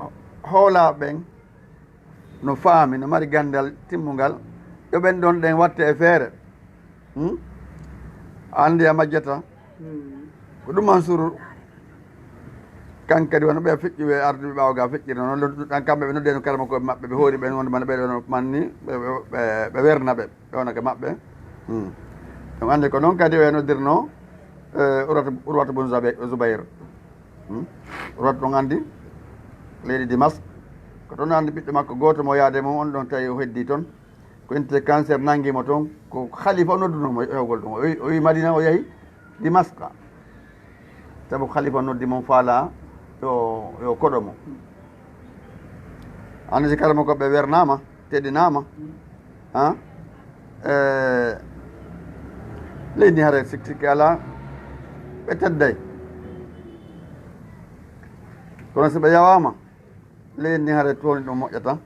hoolaaɓe ɓen, no faami, no mari ganndal timmungal, yo ɓen ɗon ɗen watte e feere. Hmm? A anndi a majjata. Hmm. Ko ɗum Mansuuru Kan kadi wano ɓe feƴƴi, ɓe arduɓe ɓaawo ga feƴƴiri noon, lodduɗo ɗan kamɓe ɓe noddi no karamokooɓe maɓɓe, ɓe hoori ɓen wonde mana ɓe ɗon manni, ɓe, ɓe, ɓe, ɓe werna ɓe, ɓe wona ka maɓɓe. Hmm. Ɗum anndi ko noon kadi o e noddirno, eh, Urwatu, Urwatu bun Zabe-, Zubayr. Hmm. Urwatu ɗon anndi leydi Dimask, ko toon anndi ɓiɗɗo makko gooto mo yaade mum, on ɗon tawi o heddii toon. Ko inte cancer nangi mo toon, ko khalifa o nodduno mo e hewgol ɗum. O wi-, o wi Madina, o yahi Dimaska. Sabu khalifa noddi mo faala yo, yo koɗo mo. Anndi si karamokooɓe ɓe wernaama, teddinaama, ha? Eh, leydi haray sik-, sikki alaa, ɓe tedday. Kono si ɓe yawaama, leydi ndin haray toon ɗum moƴƴata.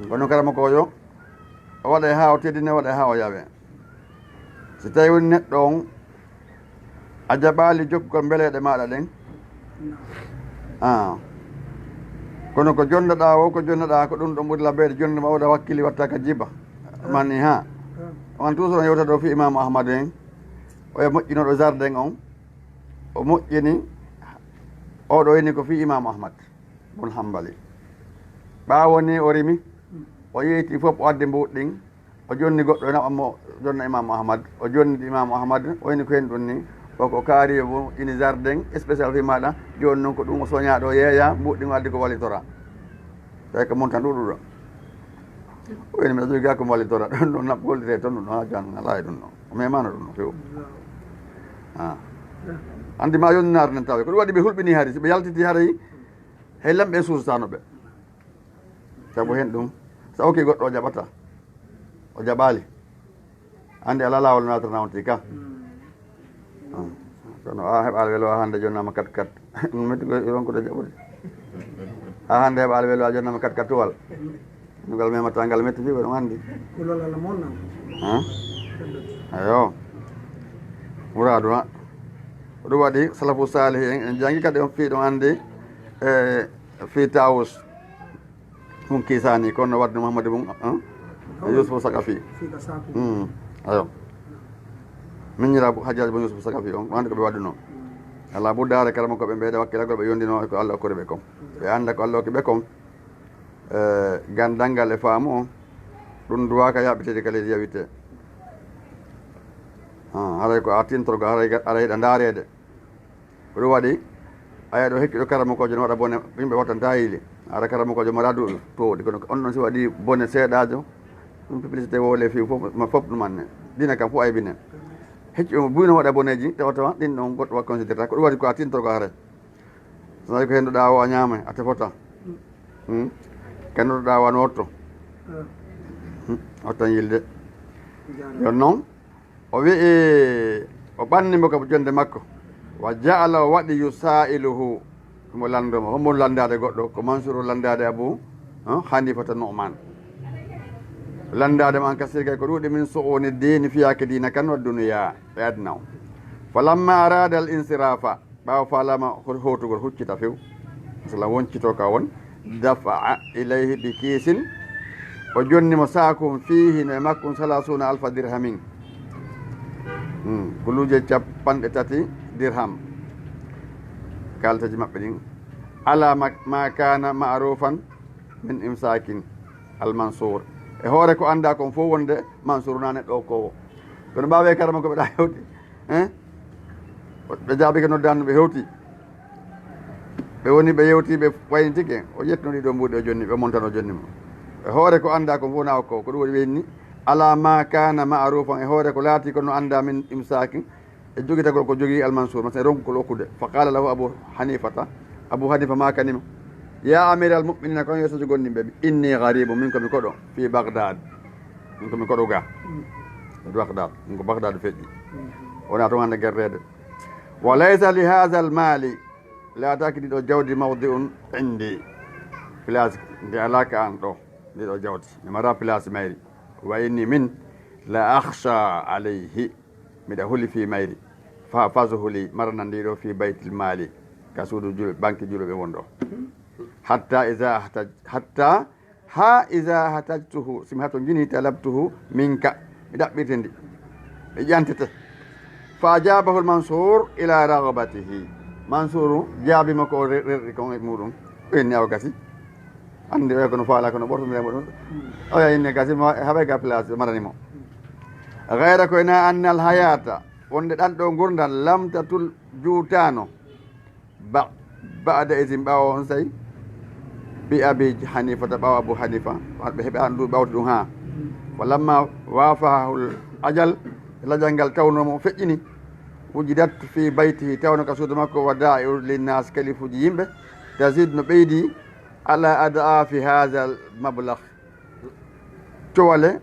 Kono karamokoojo, o waɗay haa o teddine, o waɗay haa o yawe. Si tawi woni neɗɗo on, a jaɓaali jokkugol mbeleeɗe maaɗa ɗen, ah, kono ko jonnoɗaa o, ko jonnoɗaa ko ɗum ɗon ɓuri labbeede, jonde ma oɗa wakkili watta ka jiba. Mani ha. On toujours on yewta ɗo fii Imaamu Ahmad en, o e moƴƴinooɗo jardin on, o moƴƴini, oɗo ini ko fii Imaamu Ahmad bun Hanbali. Ɓaawo ni o rimi, o yeyti fof, o addi mbuuɗi ɗin, o jonni goɗɗo e naɓa mo jonna Imaamu Ahmad, o jonni Imaamu Ahmad, o ini ko hen ɗum ni, o ko kaari yo mo ini jardin spécial fii maaɗa, jooni noon ko ɗum o soñaa ɗo yeeya, mbuuɗi ɗin o addi ko wallitora. Tawi ko montan ɗuuɗuɗo. O ini miɗa jogii ko wallitora, ɗon ɗon naɓ golliree toon ɗum ɗon, haa jan alaa e ɗum ɗon. O memaano ɗum ɗon few. Ah. Anndi ma yonni naata nen tawi. Ko ɗum waɗi ɓe hulɓini hari, si ɓe yaltiti hari, hay lamɓe en suusataano ɓe. Sabu hen ɗum, sa okki goɗɗo o jaɓata, o jaɓaali. Anndi alaa laawol naatana on tii ka. Ah. Kono a heɓaali welo a hannde jonnama kat kat. Ɗum metti ko ronkude jaɓude. A hannde heɓaali welo a jonnama kat kat tuwal. Ngal memata ngal metti fii ko ɗum anndi. Kulol Allah mon nan. Ah? Ayo. Muraadu ha. Ko ɗum waɗi salafu saalih en, en jangi kadi on fii ɗum anndi, e fii Taawus. Ɗum kiisaani, kono no waɗde Muhammadu bun, ah? Yusufu Sakafi. Fii ka saaku. Mm. Ayo. Min ñira Hajjaaji bun Yusufu Sakafi on, ɗum anndi ko ɓe waɗduno. Alaa buddaare karamokooɓe ɓe ɓeyda wakkilagol ɓe yondino e ko Allah okkori ɓe kon. Ɓe annda ko Allah okki ɓe kon. Eh, ganndal ngal e faamu on, ɗum duwaaka yaɓɓiteede ka leydi yawitee. Ah, haray ko a tintorgo, haray ga-, aray hiɗa ndaareede. Ko ɗum waɗi, aya ɗo hikki ɗo karamokoojo no waɗa bone, yimɓe wattantaa hiili. Hara karamokoojo mara du tooɗi, kono on ɗon si waɗi bone seeɗaajo, ɗum publicité wowle fii fof, ma fof ɗum anne. Diina kam fof aybine. Hecci on buy no waɗa boneeji, tawa tawa, ɗin ɗon goɗɗo wa considéré. Ko ɗum waɗi ko a tintorgo haray. So tawi ko hennduɗaa o a ñaamay, a tefotaa. Hmm? Ko hennduɗaa o a nootto. Hmm? Ottan yilde. Yon non, o wi'i, o ɓanni mo ka jonde makko. Wa ja'ala, o waɗi yusaa'iluhu, mo lanndo mo. Homo lanndaade goɗɗo? Ko Mansuru lanndaade Abu, ah, Hanifata Nu'man. Lanndaade mo an kasirgay ko ɗuuɗi min su'uni diini, fiyaake diina kan, wa duniya, e aduna o. Falamma arada al insirafa, ɓaawo faalaama ho-, hootugol, huccita few, masala woncito ka won, dafa'a ilayhi bi kiisin, o jonni mo saakun fiihi no e makkun salaasuuna alfa dirhamin. Hmm, guluuje capanɗe tati dirham. Kalteji maɓɓe ɗin. Ala ma, ma kana ma'rufan min imsakin al Mansur. E hoore ko anndaa kon fof wonde Mansur na neɗɗo o kowo. Kono ɓaawe karama ko ɓe ɗa hewti. Hein? Ɓe jaabike noddaandu, ɓe hewti. Ɓe woni, ɓe yewti, ɓe waynitike. O ƴetti ɗiɗo mbuuɗi, o jonni, ɓe montano jonni mo. E hoore ko anndaa ko fof na o ko, ko ɗum woni ɓe inni, "Ala ma kana ma'rufan", e hoore ko laati ko no anndaa min imsaakin, e jogitagol ko jogii Al-Mansur, masalan, ronkugol okkude. Fa qala lahu Abu Hanifata, Abu Hanifa maakani mo, "Ya amiral mu'minina, kon yeeso gonnimɓe, inni gharibun, min ko mi koɗo, fi Baghdad." Min ko mi koɗo ga. Baghdad, min ko Baghdad feƴƴi. Wona toon hannde gerreede. "Wa laysa li hadha al mali", laataaki ndi ɗo jawdi, "mawdi'un indi", place ndi alaa ka an ɗo, ndi ɗo jawdi. Mi mara place mayri. "Wa inni min la akhsha alayhi", miɗa huli fii mayri. "Fa fazhu li", marana ndi ɗo fii baytil mali, ka suudu jul-, banki julɓe won ɗo. "Hatta iza ahtaj-, hatta ha iza hatajtuhu", si mi hatonjini, "talabtuhu minka", mi ɗaɓɓirte ndi, mi ƴantete. Fa ajabahu al-Mansur ila raghbatihi. Mansuuru jaabii mo ko o re-, rerɗi kon e muuɗum. O inni awa gasi. Anndi oya kono faala kono ɓortondira mo ɗum. Oya inni gasi mo haɓay ga place ɓe marani mo. Gayra ko ena anna al hayata, wonde ɗan ɗo ngurndan lam tatul juutaano. Ba-, ba'da izin ɓaawo on say. Bi abi Hanifata ɓaawo Abu Hanifa. Ɓe heɓi an ɗum ɓawti ɗum haa. Fa lamma wafahul ajal, lajal ngal tawno mo feƴƴini. Wujidat fi baytihi, tawno ka suudu makko, wa da'iru linnas, kalifuuji yimɓe, tazid no ɓeydi, ala ad'afi hadha al mablagh. Cowale,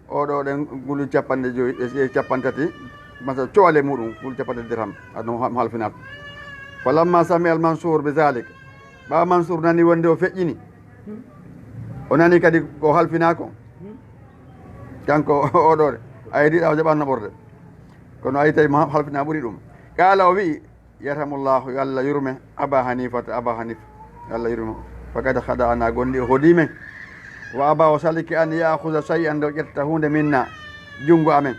oɗo ɗen nguli capanɗe jowi, e, e capanɗe tati, masa cowale muɗum, nguli capanɗe dirham, aɗa no ha-, halfinat. Fa lamma sami al Mansur bi zalik, ɓawa Mansur nani wonde o feƴƴini, o nani kadi ko halfinako, kanko oɗo de, a yiɗi ɗa o jaɓanno ɓorde. Kono ayi tawi mo halfina ɓuri ɗum. Qala o wi'i, yarhamullahu, yo Allah yurme, Aba Hanifata, Aba Hanif, yo Allah yurme. Fakad khada'ana, gonɗi o hodi men. Wa aba, o salike an ya'khudha shay'an, nde o ƴetta huunde minna, junngo amen.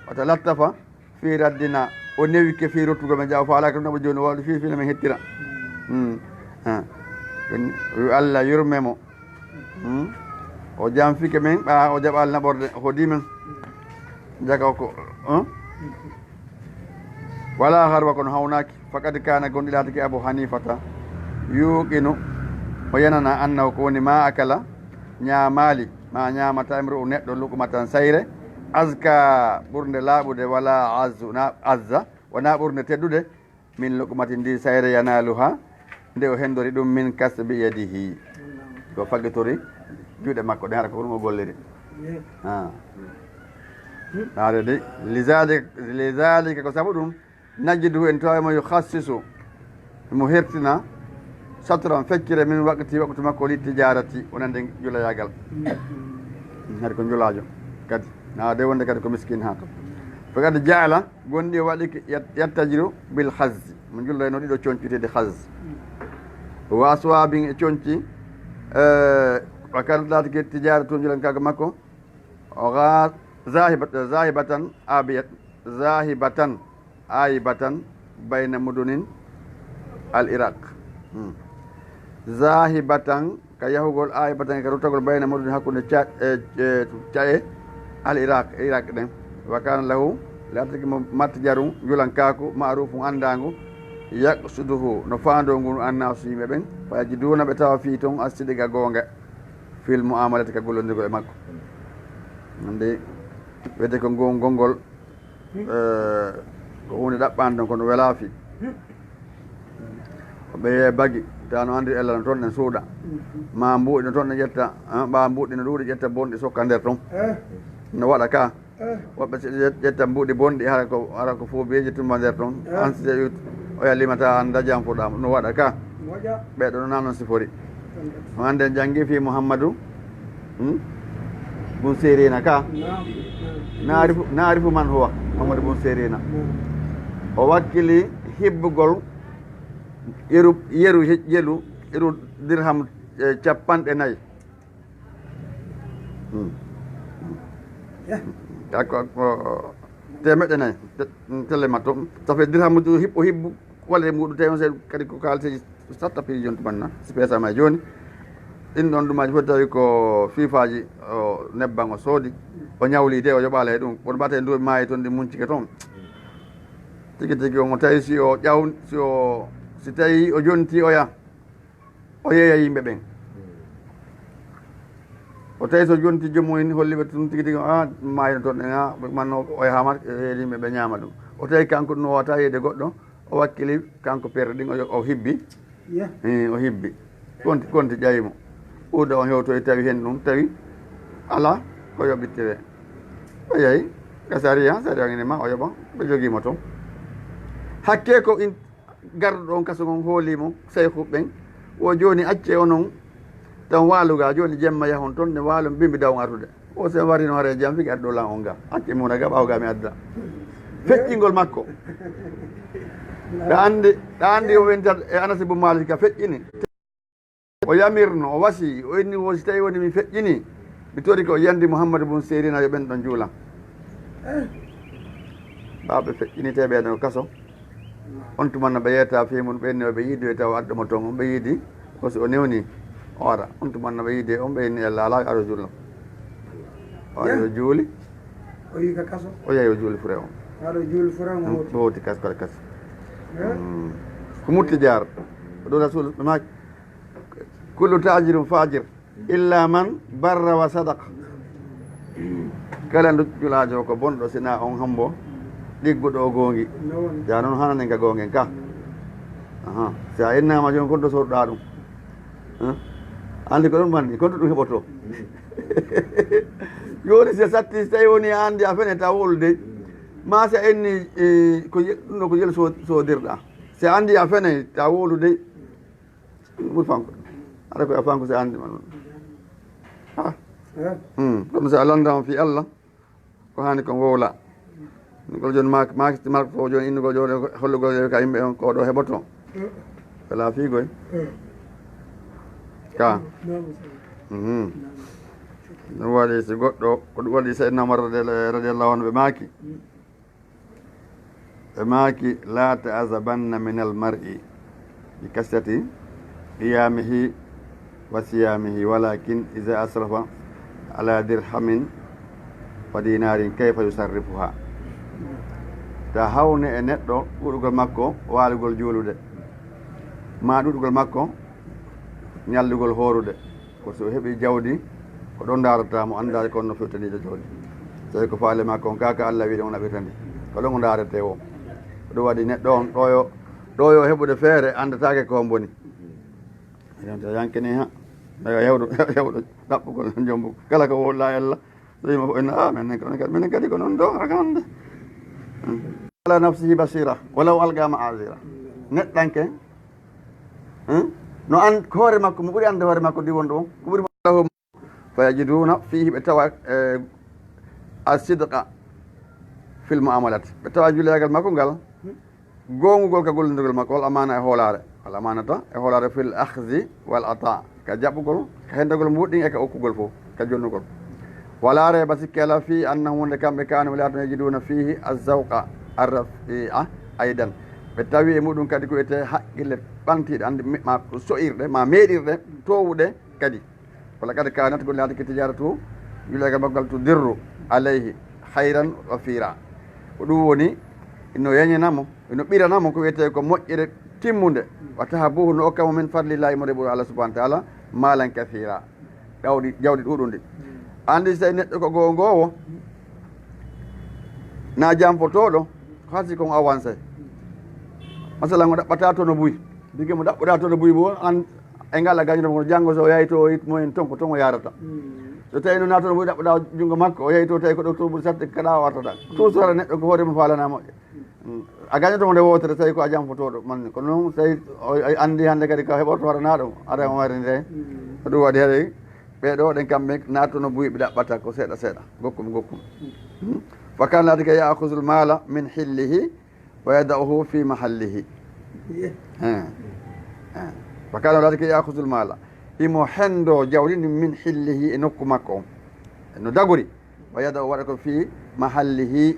Wa talattafa fi raddina, o newike fi ruttugo men, jaw faalaka ɗum ɗaɓa jooni, waɗi fi, fi no men hettira. Hmm. Ha. Yo Allah yurme mo. Hmm? O janfike men, ɓa o jaɓaali naɓorde, o hodi men. Jaka o ko, hmm? Wala harwa kono hawnaaki, faqad kana gonɗi laatike Abu Hanifata, yuqinu, o yanana annahu ko woni ma akala, ñaamaali, ma ñaamata imru'u neɗɗo luqmatan sayre, azka ɓurnde laaɓude, wala azzu, na azza, wona ɓurnde teddude, min luqmatin ndi sayre yanaluha, nde o hendori ɗum min kasbi yadihi. Ko faggitori juuɗe makko ɗen, hara ko ɗum o golliri. Ah. Hare de, lizalika, lizalika ko sabu ɗum, najidu en tawa mo yukhassisu, mo hertina, satran feccere min waqti, waqtu makko li tijarati, wonande julayagal. Hade ko njulaajo kadi. Na de wonde kadi ko miskin ha to. Faqad jaala, gonɗi o waɗi ki yat-, yattajiru bil khazzi. Mo njulloyno ɗiɗo conci wi'eteeɗi khazz. Wa aswabin e conci, eh, wa kanat laatike tijaratu njulankaaga makko. O ga-, zahibat-, zahibatan abiyat, zahibatan aibatan bayna mudunin al Iraq. Hmm. Zahibatan ka yahugol, aibatan ka ruttagol bayna mudunin hakkunde ca-, e, e, ca'e al Iraq, Iraq ɗen. Wa kana lahu, laatake mo matjarun, njulankaaku, ma'rufun anndaangu, yaqsuduhu, no faandoo ngun annaasu yimɓe ɓen, fa yajiduna ɓe tawa fii ton as-sidqa goonga, fil mu'amalati ka gollondirgol e makko. Hande, wiyete ko ngon gongol, eh, ko huunde ɗaɓɓaande ɗon, kono welaa fii. Ko ɓe bagi, tawa no anndiri ella no toon ɗen suuɗa. Ma mbuuɗi no toon ɗen ƴetta, ah, ɓa mbuuɗi no ɗuuɗi ƴetta bonɗi sokka nder ton. Eh. No waɗa ka. Eh. Woɓɓe si ƴet-, ƴetta mbuuɗi bonɗi, hara ko, hara ko foobeeji tumba nder ton. Eh. An si tawi oya limata an dajan fuɗa, no waɗa ka. Moƴa. Ɓe ɗo non non sifori. Ɗon ɗon. On anndi en janngi fii Muhammadu, hmm? Bun Sirina ka. Naam, naam. Naarifu, naarifu man huwa Muhammadu bun Sirina. Naam. O wakkili hibbugol yeru, yeru he-, yelu, yeru dirham, eh, capanɗe nayi. Hmm. Ka ko, ko teemeɗɗe nayi, te-, telle ma to. Ça fait dirhamuji hibbo hibbo, walla e muɗum tawi on se kadi ko kaalteeji satta piiji on tumanna, si peesama e jooni. Ɗin ɗon ɗumaji fof tawi ko fiifaaji, o nebban o soodi, o ñawli de, o yoɓaali e ɗum. Kono ɓa tawi ndu maayi toon, ɗi muncike toon. Tigi tigi on, o tawi si o ƴaw-, si o, si tawi o jonti oya, o yeeya yimɓe ɓen. O tawi so jonti joomum en holli ɓe tun tigi tigi, ah, maayno toon ɗen, ah, manno o yaha mat, e yimɓe ɓe ñaama ɗum. O tawi kanko ɗum o wata yeeyde goɗɗo, o wakkili kanko perde ɗin, o, o hibbi. Eh, o hibbi. Konti, konti ƴawi mo. Ɓurɗo on hewtoyi tawi hen ɗum, tawi ala ko yoɓittire. O yahi ka sariya, sariya ngene ma o yoɓa, ɓe jogii mo toon. Hakke ko in-, garɗo ɗon kaso ngon hooli mo, seyhu ɓen, wo jooni accee onon tan waaluga, jooni jemma yahon toon, ne waalon bimbi daw artude. O sen warino hare jam fiki addo lan on ga. Acce mo na ga ɓawo ga mi adda. Feƴƴingol makko. Ɗa andi, ɗa andi o wintat e Anas ibn Malik ka feƴƴini. O yamirno, o wasi, o inni wo si tawi woni mi feƴƴini, mi tori ko o yandi Muhammadu bun Sirina yo ɓen ɗon juula. Ɓawo ɓe feƴƴinite ɓe ɗon kaso. On tuma no ɓe yeeta fii mun, ɓen ne ɓe yiidi, tawa adda mo ton, on ɓe yiidi, ko si o newni, o ara. On tuma no ɓe yiidi, on ɓe inni, "Yalla alaa, aro julno." O ari o juuli. O yi ka kaso. O yahi o juuli fure on. Aro juuli fure on. Mm, hoti. Hoti kas-, kas-, kas. Eh? Mm. Ko mutti jaar. Ɗo Rasul, ɓe maaki, "Kullu taajirun faajir, illa man barra wa sadaqa." Kala ndu julaajo ko bonɗo, sina on hambo ɗigguɗo o goongi. No woni. Ja non hananen ka goongen ka. Aha. Si a innama jon kon to sorɗa ɗum. Huh? Andi ko ɗum manni, kon to ɗum heɓoto. Yoni si a satti, si tawi woni a andi a fene ta wolude. Ma si a inni, eh, ko ye-, ɗum ɗo ko yel so-, sodirɗa. Si a andi a fene ta wolude. Ɓuri fanko. Ara ko a fanko si a andi man. Ha? Eh? Hmm. Kono si a landama fi Allah, ko hani kon wowla. Innugol jon maak-, maak-, maak-, ko jon innugol jon, hollugol jon ka yimɓe on ko ɗo heɓoto. Wala fiigoy. Ka. Mhm. Ɗum waɗi si goɗɗo, ko ɗum waɗi Seydina Umar radiyallahu, radiyallahu anhu ɓe maaki. Ɓe maaki, "La ta'azabanna min al-mar'i bi kasrati qiyamihi wa siyamihi, walakin iza asrafa ala dirhamin wa dinarin, kayfa yusarrifuha?" Ta hawne e neɗɗo ɗuɗugol makko waalugol juulude, ma ɗuɗugol makko ñallugol hoorude. Ko si o heɓii jawdi, ko ɗon ndaarata mo, anndaade ko on no firtaniiɗo jawdi. Tawi ko faale makko on, kaa ka Allah wi'i ɗon o naɓirta ndi. Ko ɗon o ndaaretee woo. Ko ɗum waɗi neɗɗo on ɗooyo, ɗooyo heɓude feere, anndataake ko on boni. Enen to yanke ni ha. Ayo, hewɗo, hewɗo ɗaɓɓugol jombu. Kala ko wolla e Allah, so yima fof, inna, ah, menen kadi, menen kadi ko non ɗo, haka hannde. Ala nafsihi basira, walaw alqa ma'azira. Neɗɗanke, hmm? No an-, hoore makko, mo ɓuri annde hoore makko ndi wonɗo on, ko ɓuri mo lahum. Fa yajiduna fihi, ɓe tawa, eh, as-sidqa fil mu'amalat. Ɓe tawa juleyaagal makko ngal, goongugol ka gollondirgol makko, wal amaana e hoolaare. Wal amaanata e hoolaare fil akhzi wal ata. Ka jaɓugol, ka hendagol mbuuɗin e ka okkugol fof, ka jonnugol. Wala rayba, sikke alaa, fii annahum, wonde kamɓe, kaanu, ɓe laatano, yajiduna fihi az-zawqa ar-rafi'a aydan. Ɓe tawi e muɗum kadi ko wiyetee haqqille ɓantiiɗe, anndi me-, ma so'irɗe, ma meeɗirɗe, toowuɗe kadi. Wala qad kanat, ko laatike tijaratu, juleyaagal makko ngal, tudirru alayhi khayran wafira. Ko ɗum woni, ino yañana mo, ino ɓirana mo ko wiyetee ko moƴƴere timmunde. Wa tahabuhu, no okka mo min fadlillahi, mo reɓuɗo Allah subhanahu wa ta'ala, maalan kathira. Jawdi, jawdi ɗuuɗundi. Anndi si tawi neɗɗo ko goongoowo, na janfotooɗo, ko hasi kon avancé. Masalan, o ɗaɓɓata tono buy. Bige mo ɗaɓɓuɗa tono buy mo, an e ngal a gañata mo, kono janngo so o yahi to, o yit mo en ton, ko ton o yaarata. Mm. So tawi no naatono buy ɗaɓɓuɗa junngo makko, o yahi to, tawi ko ɗo to ɓuri saɗde, kaɗa o artata. Toujours hara neɗɗo ko hoore mum faalana moƴƴa. Mm. A gañoto mo nde wootere, tawi ko a janfotooɗo, manne. Kono noon, tawi o, o anndi hannde kadi ka heɓorto waɗanaa ɗum, ara on wari nde. Mm. Ko ɗum waɗi haray, ɓee ɗoo ɗen kamɓe naatono buy ɓe ɗaɓɓata ko seeɗa seeɗa, gokkum, gokkum. Mm. Mm. Fa kana laatike ya'khudhul mala min hillihi wa yada'uhu fi mahallihi. Yeah. Eh. Eh. Fa kana laatike ya'khudhul mala. Himo henndo jawdi ndin min hillihi, e nokku makko on. No dagori. Wa yada o waɗa ko fii mahallihi,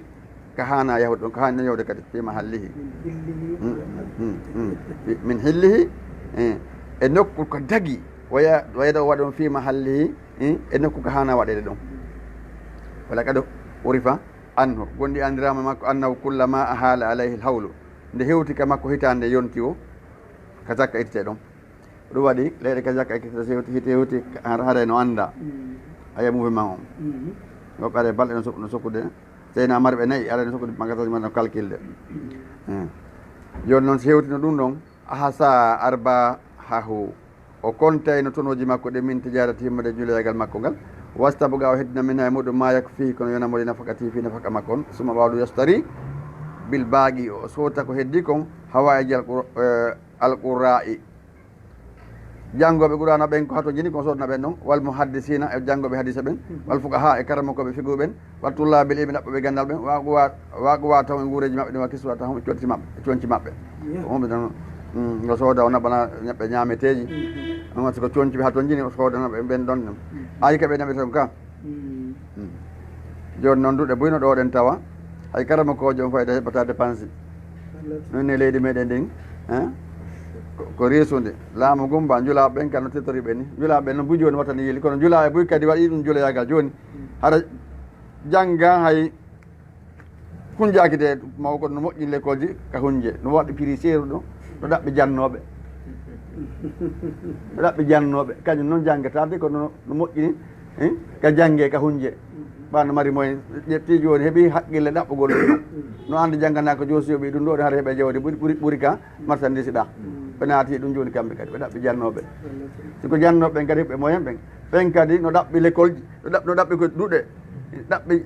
ka haana yahude ɗon, ka haani yahude kadi fii mahallihi. Min hillihi. Mm, mm, mm. Fi-, min hillihi, eh, e nokku ko dagi, wa ya-, wa yada o waɗa ɗum fii mahallihi, eh, e nokku ka haana waɗeede ɗon. Wala qad urifa anhu, gonɗi anndiraama makko, annahu kullama ahala alayhi alhawlu, nde hewti ka makko hitaande yonti o, ka zakka ittete ɗon. Ɗum waɗi leyɗe ka jakka ekkitata, si hewti, hiti hewti, har-, haray no annda. Mm. A yi'a mouvement on. Mhm. Woɓɓe haray balɗe no suk-, no sukkude. Seyna mari ɓe nayi, haray no sukkude magasin ma no calculde. Mm. Eh. Jooni noon si hewtino ɗum ɗon, ahsa arbahahu. O kontayno tonooji makko ɗin min tijarati himmorde e juleyaagal makko ngal. Wastabga, o heddina min e muɗum ma yakfihi, kono yona mo li nafaqati, fii nafaqa makko on. Summa, ɓawɗo, yashtari bil baaqi, o soota ko heddi kon, hawaa'ij al qur-, eh, al qurra'i. Janngooɓe Qur'aana ɓen ko hatonjini, ko sodna ɓen ɗon, wal muhaddisiina, e janngooɓe hadiisa ɓen, wal fuqahaa, e karamokooɓe fiqhu ɓen, wa tullaabil ilmi, ɗaɓɓooɓe ganndal ɓen, wa, wa, wa, wa taw e nguureeji maɓɓe ɗin, wa kiswatahum, e conci maɓɓe, e conci maɓɓe. Yeah. Ko honɓe ɗon, mm, no sooda, o naɓana neɗɗo ñaameteeji. Mm-hmm. On wasi ko conci ɓe hatonjini, o soodana ɓe ɓen ɗon. Mm. Ayi ka ɓe naɓi ton ka. Mm. Mm. Jooni noon duɗe buyno ɗo ɗen tawa, hay karamokoojo on fayda heɓata dépense. Non ne leydi meɗen ndin, hein? Ko, ko reesunde. Laamu gumba, njulaaɓe ɓen kadi no tettori ɓe ni. Njulaaɓe ɓen no buy jooni wattani yili, kono njulaaɓe buy kadi waɗi ɗum juloyaagal jooni. Hara jannga hay hunjaaki de, maw ko no moƴƴi lekkolji ka hunje. No waɗi prix seeruɗo, no ɗaɓɓi jannooɓe. No ɗaɓɓi jannooɓe. Kañum non janngata de, kono no, no moƴƴini, eh, ka jannge, ka hunje. Ɓa no mari moyen, ƴetti jooni heɓi haqqille ɗaɓɓugol ɗum. No anndi janngana ko joosi yoɓi ɗum ɗo, ɗo hara heɓe jawdi ɓuri, ɓuri, ɓuri ka marchandise ɗa. Ɓe naati ɗum jooni kamɓe kadi, ɓe ɗaɓɓi jannooɓe. Si ko jannooɓe ɓen kadi heɓɓe moyen ɓen. Ɓen kadi no ɗaɓɓi lekkolji, no ɗaɓ-, no ɗaɓɓi ko duɗe. Ɗaɓɓi,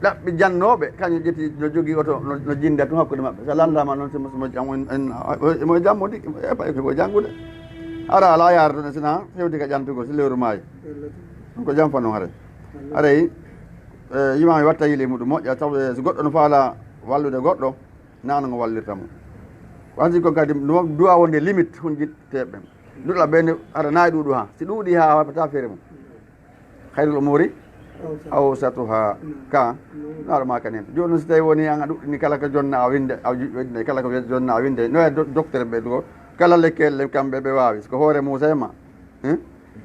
ɗaɓɓi jannooɓe, kañum ƴetti no jogii oto, no, no jinnda tun hakkunde maɓɓe. So a lanndaama noon, si mo, si mo jam-, en, en, mo e jammo di, e pay ko janngude. Hara alaa yaara toon, si na hewti ka ƴantugol, si lewru maayi. Ɗum ko jam fannu hare. Haray, eh, imaam e watta yili muɗum moƴƴa, taw, eh, si goɗɗo no faala wallude goɗɗo, na no ngo wallirta mo. Ko hansi kon kadi, no duwa wonde limite hunjinteeɓe ɓen. Duɗa ɓen, hara nayi ɗuuɗu ha. Si ɗuuɗi ha, waɗata feere mum. Khairul umuri awsatuha. Ka, no aɗa maaka nen. Jooni non si tawi woni an a ɗuɗɗini kala ko jonna a winde, a ju-, winde, kala ko jonna a winde. No e do-, docteur ɓe ɗo, kala lekkele kamɓe ɓe waawi. Si ko hoore Muusa e ma, eh?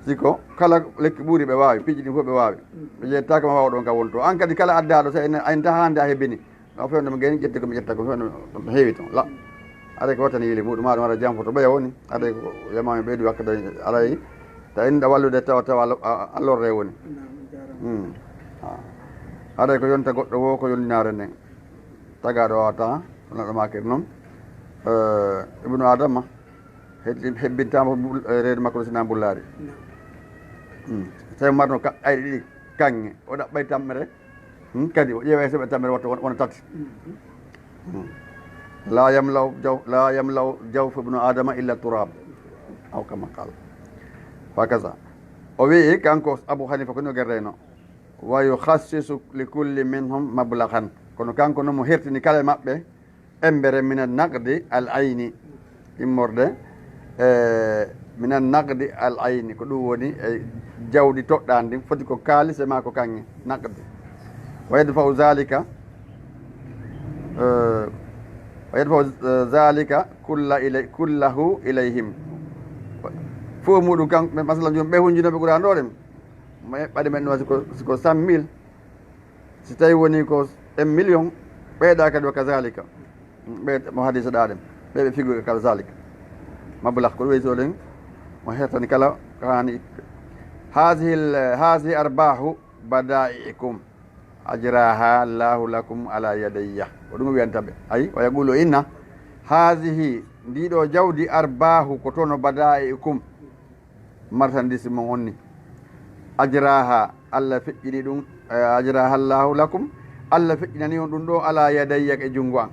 Si ko kala lekki ɓuri ɓe waawi, piiji ɗin fof ɓe waawi. Ɓe ƴettaaka ma waawa ɗon ka wonto. An kadi kala addaaɗo, so en, en tahaande a hebbini. No fewndo mo geni ƴette ko mi ƴetta ko fewndo mo heewi ton. La. Aray ko wattani yili muɗum, ma ɗum ara jam foto ɓeya woni. Aray ko yamami ɓeydi wakkata aray. Ta inda wallude tawa tawa a, a, a lorre woni. Naam, jaaraama. Hmm. Ah. Aray ko yonta goɗɗo wo ko yondinaare nden. Tagaɗo wata, no ɗo makiri non. Eh, Ibnu Adama, heddi-, hebbintama bu-, eh, reedu makko no sina bullaari. Naam. Hmm. Tawi marno ka-, ayɗi ɗiɗi, kaŋŋe. O ɗaɓɓay tammere. Hmm, kadi o ƴeewa e soɓe tammere wonta, wona tati. Hmm. La yamlau jaw-, la yamlau jawfu ibnu Adama illa turab. Aw kama qal. Wa kaza. O wi'i kanko Abu Hanifa ko no gerreyno. Wa yukhassisu li kulli minhum mablaghan. Kono kanko no mo hertini kala e maɓɓe embere mina naqdi al ayni, immorde, e, mina naqdi al ayni, ko ɗum woni e jawdi toɗɗaandi ndin, foti ko kaalis e maa ko kaŋŋe, naqdi. Wa yadfa'u zalika, e, wa yadfa'u, e, zalika kulla ilay-, kullahu ilayhim. Fof muɗum kan, masalan, jooni ɓe hunjinoɓe Qur'an ɗo ɗen, mo eɓɓade men ɗum, si ko, si ko cent mille, si tawi woni ko un million, ɓeyɗa kadi wa kazalika. Ɓe mo hadisa ɗa ɗen, ɓe ɓe figo kazalika. Mablah ko ɗum weytoɗen, mo hertani kala ko hani itte. Hazihi l-, hazihi arbahu bada'ikum ajraha Allahu lakum ala yadayya. Ko ɗum o wiyanta ɓe. Ayi, wa yaqulu inna hazihi, ndiɗo jawdi, arbahu, ko tono bada'ikum. Marchandise mon on ni. Ajraha, Allah feƴƴini ɗum, eh, ajraha Allahu lakum, Allah feƴƴinani on ɗum ɗo ala yadayya e junngo an.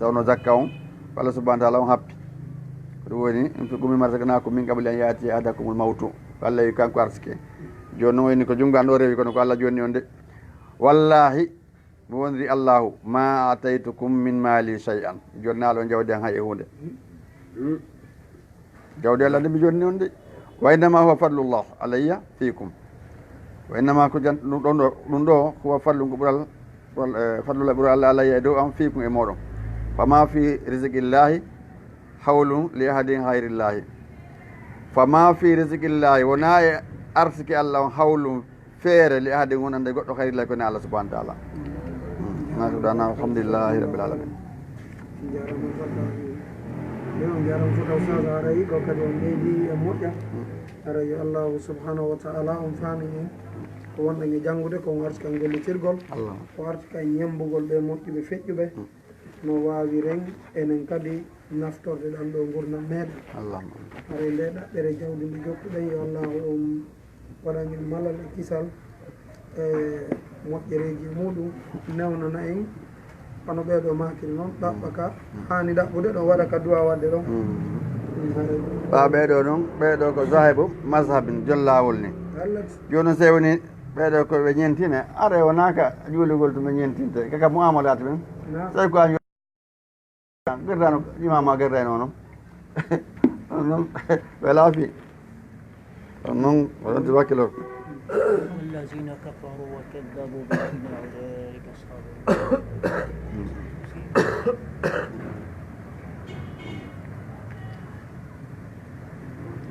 Tawno zakka on, ko Allah subhanahu wa ta'ala on happi. Ko ɗum woni, "Anfiqu mimma razaqnakum min qabli an ya'tiya ahadakumul mawtu." Ko Allah wi kanko arsike. Jooni non woni ko junngo an ɗo rewi, kono ko Allah jonni on de. Wallahi, Mo woniri Allahu, "Ma ataytukum min mali shay'an." Mi jonnaali on jawdi an hay e huunde. Jawdi Allah ndi mi jonni on de. "Wa innama huwa fadlullah alayya fiikum." Wa innama ko jan-, ɗum ɗon ɗo, ɗum ɗo huwa fadlu ko ɓural, wal-, eh, fadlullah ɓural Allah alayya e dow am fiikum e mooɗon. "Fa ma fi rizqillahi hawlun li ahadin ghayrillahi." "Fa ma fi rizqillahi", wonaa e arsike Allah on hawlun feere li ahadin wonande goɗɗo khayri lay ko ne Allah subhanahu wa ta'ala. Hmm. Na ko dana alhamdulillahi rabbil alamin. Jaaraama Fata. Yo on jaaraama Fata Ustaz, haray ko kadi on ɓeydi e moƴƴa. Haray yo Allahu subhanahu wa ta'ala on faami en ko wonɗen e janngude, ko on arti kan gollitirgol, Allah. Ko arti kan ñemmbugol ɓe moƴƴuɓe feƴƴuɓe. Hmm. No waawiren enen kadi naftorde ɗan ɗo ngurndan meɗen. Allahumma. Haray nde ɗaɓɓere jawdi nde jokkuɗen, yo Allahu on waɗan en malal e kisal e moƴƴereeji muɗum, newnana en. Hono ɓee ɗo maakiri non, ɗaɓɓa ka haani ɗaɓɓude ɗon, waɗa ka du'a waɗde ɗon. Mm. Mm, haray. Ɓaa ɓee ɗo non, ɓee ɗo ko zahibu mazhabin, jol laawol ni. Allah. Jooni non, si woni ɓee ɗo ko ɓe ñentine, aray wonaa ka juulugol to ɓe ñentinte, ka, ka mu'amalaat ɓen. Naam. Tawi ko a Gerdaano, imaama gerdaano non. Non, ɓe laafi. Non, waɗante wakkilo. والذين كفروا وكذبوا بآياتنا أولئك أصحاب النار.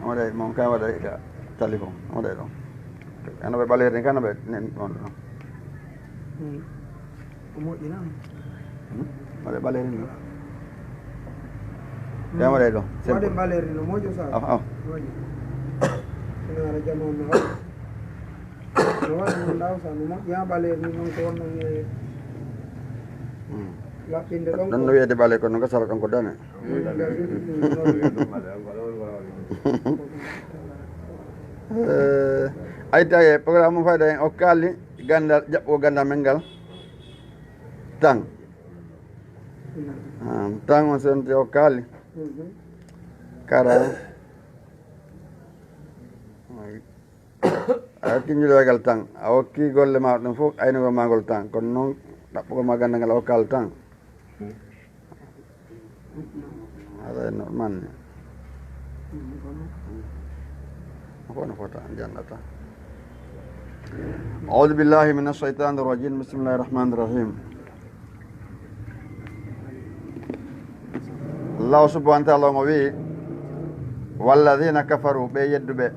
Waɗay, mon ka waɗay ka talifon. Waɗay ɗon. Ano ɓe ɓaleeri ni, kano ɓe nen on ɗon. Hmm. Ko moƴƴi na. Hmm? Waɗay ɓaleeri ni. Ka waɗay ɗon. Waɗay ɓaleeri no moƴƴo sa. Ah, ah. Moƴƴi. Sinaara jamaa no haɗa. No waɗa non ɗaw sa no moƴƴi ha ɓaleeri ni non ko wonno e Hmm. Laɓɓinde ɗon ɗon ko no wi'ete ɓale kono nga sara ɗon ko dane. Eh, ay tawi e programme mo fayda en o kaali gandal, jaɓɓo gandal men ngal tan. Ah, tan on sonti o kaali. Mhm. Kara. A hokki njulirgal tan, a hokki golle maa ɗum fof, aynugol maa ngol tan, kono noon ɗaɓɓugol maa ganndal ngal a hokkaali tan. Haɗa e normal ni. Ko no fota, njannata. أعوذ بالله من الشيطان الرجيم. بسم الله الرحمن الرحيم. Allahu subhanahu wa taala on o wi'i, "Walladhina kafaru", ɓe yedduɓe,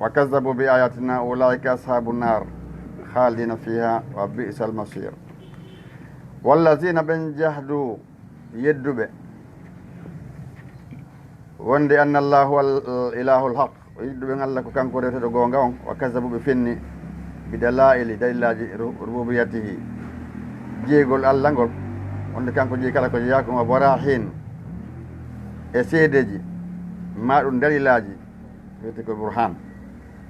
"wa kazzabu bi ayatina ulaika ashabu nar khalidina fiha wa bi'sal masir." Walladhina ɓen jahdu, yedduɓe, wonde anna Allahu al ilahul haq, o yiɗi ɗumen Allah ko kanko rewteɗo goonga on, wa kazzabu ɓe fenni, bi dalaili, dalilaaji ru-, rububiyatihi, jeyegol Allah ngol, wonde kanko jeyi kala ko jeyaa kon, wa barahin, e seedeeji, ma ɗum dalilaaji, wiyete ko burhan,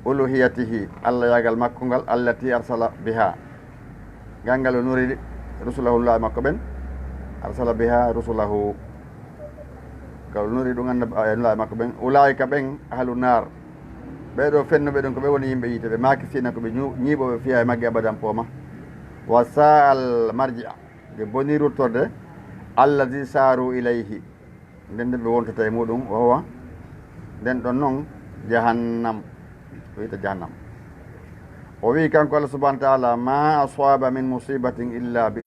uluhiyatihi, Allah yaagal makko ngal, allati arsala biha, ngal ngal o nuri rusulahu, nulaaɓe makko ɓen, arsala biha rusulahu, ka o nuri ɗum annab-, eh, nulaaɓe makko ɓen, ulaika ɓen ahlu nar, ɓee ɗoo fennuɓe ɗum ko ɓe woni yimɓe yiite, ɓe maakisiina ko ɓe ñu-, ñiiɓooɓe fiya e magge abadan pooma, wa sa'al marji'a, nde boni ruttorde, allazi saru ilayhi, nden nden ɓe wontata e muɗum, wa huwa, nden ɗon non, jahannam, wiyta jahannam. O wi'i kanko Allah subhanahu wa ta'ala, "Ma aswaba min musibatin illa bi,"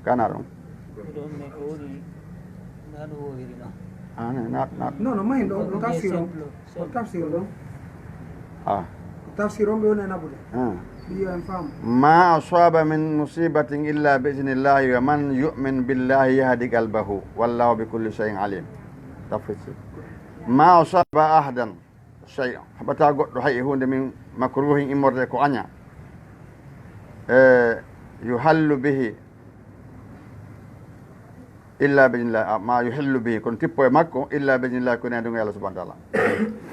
kana ɗon. Ɗon ne ko woni, na ɗum wowiri non. Ah, ne, na, na. Non, non, ma en ɗon, ɗon tafsir on. Ko tafsir on. Ah. Ko tafsir on ɓe woni e naɓude. Ah. Ɗi yo en faamu. "Ma aswaba min musibatin illa bi idnillahi wa man yu'min billahi yahdi qalbahu wallahu bi kulli shay'in alim." Tafsir. "Ma aswaba ahadan shay'un." Haɓata goɗɗo hay e huunde min makruhin immorde ko aña. E, yuhallu bihi illa bi idnillah, a, ma yuhillu bihi, kono tippo e makko, illa bi idnillah, ko nandungo Allah subhanahu wa ta'ala.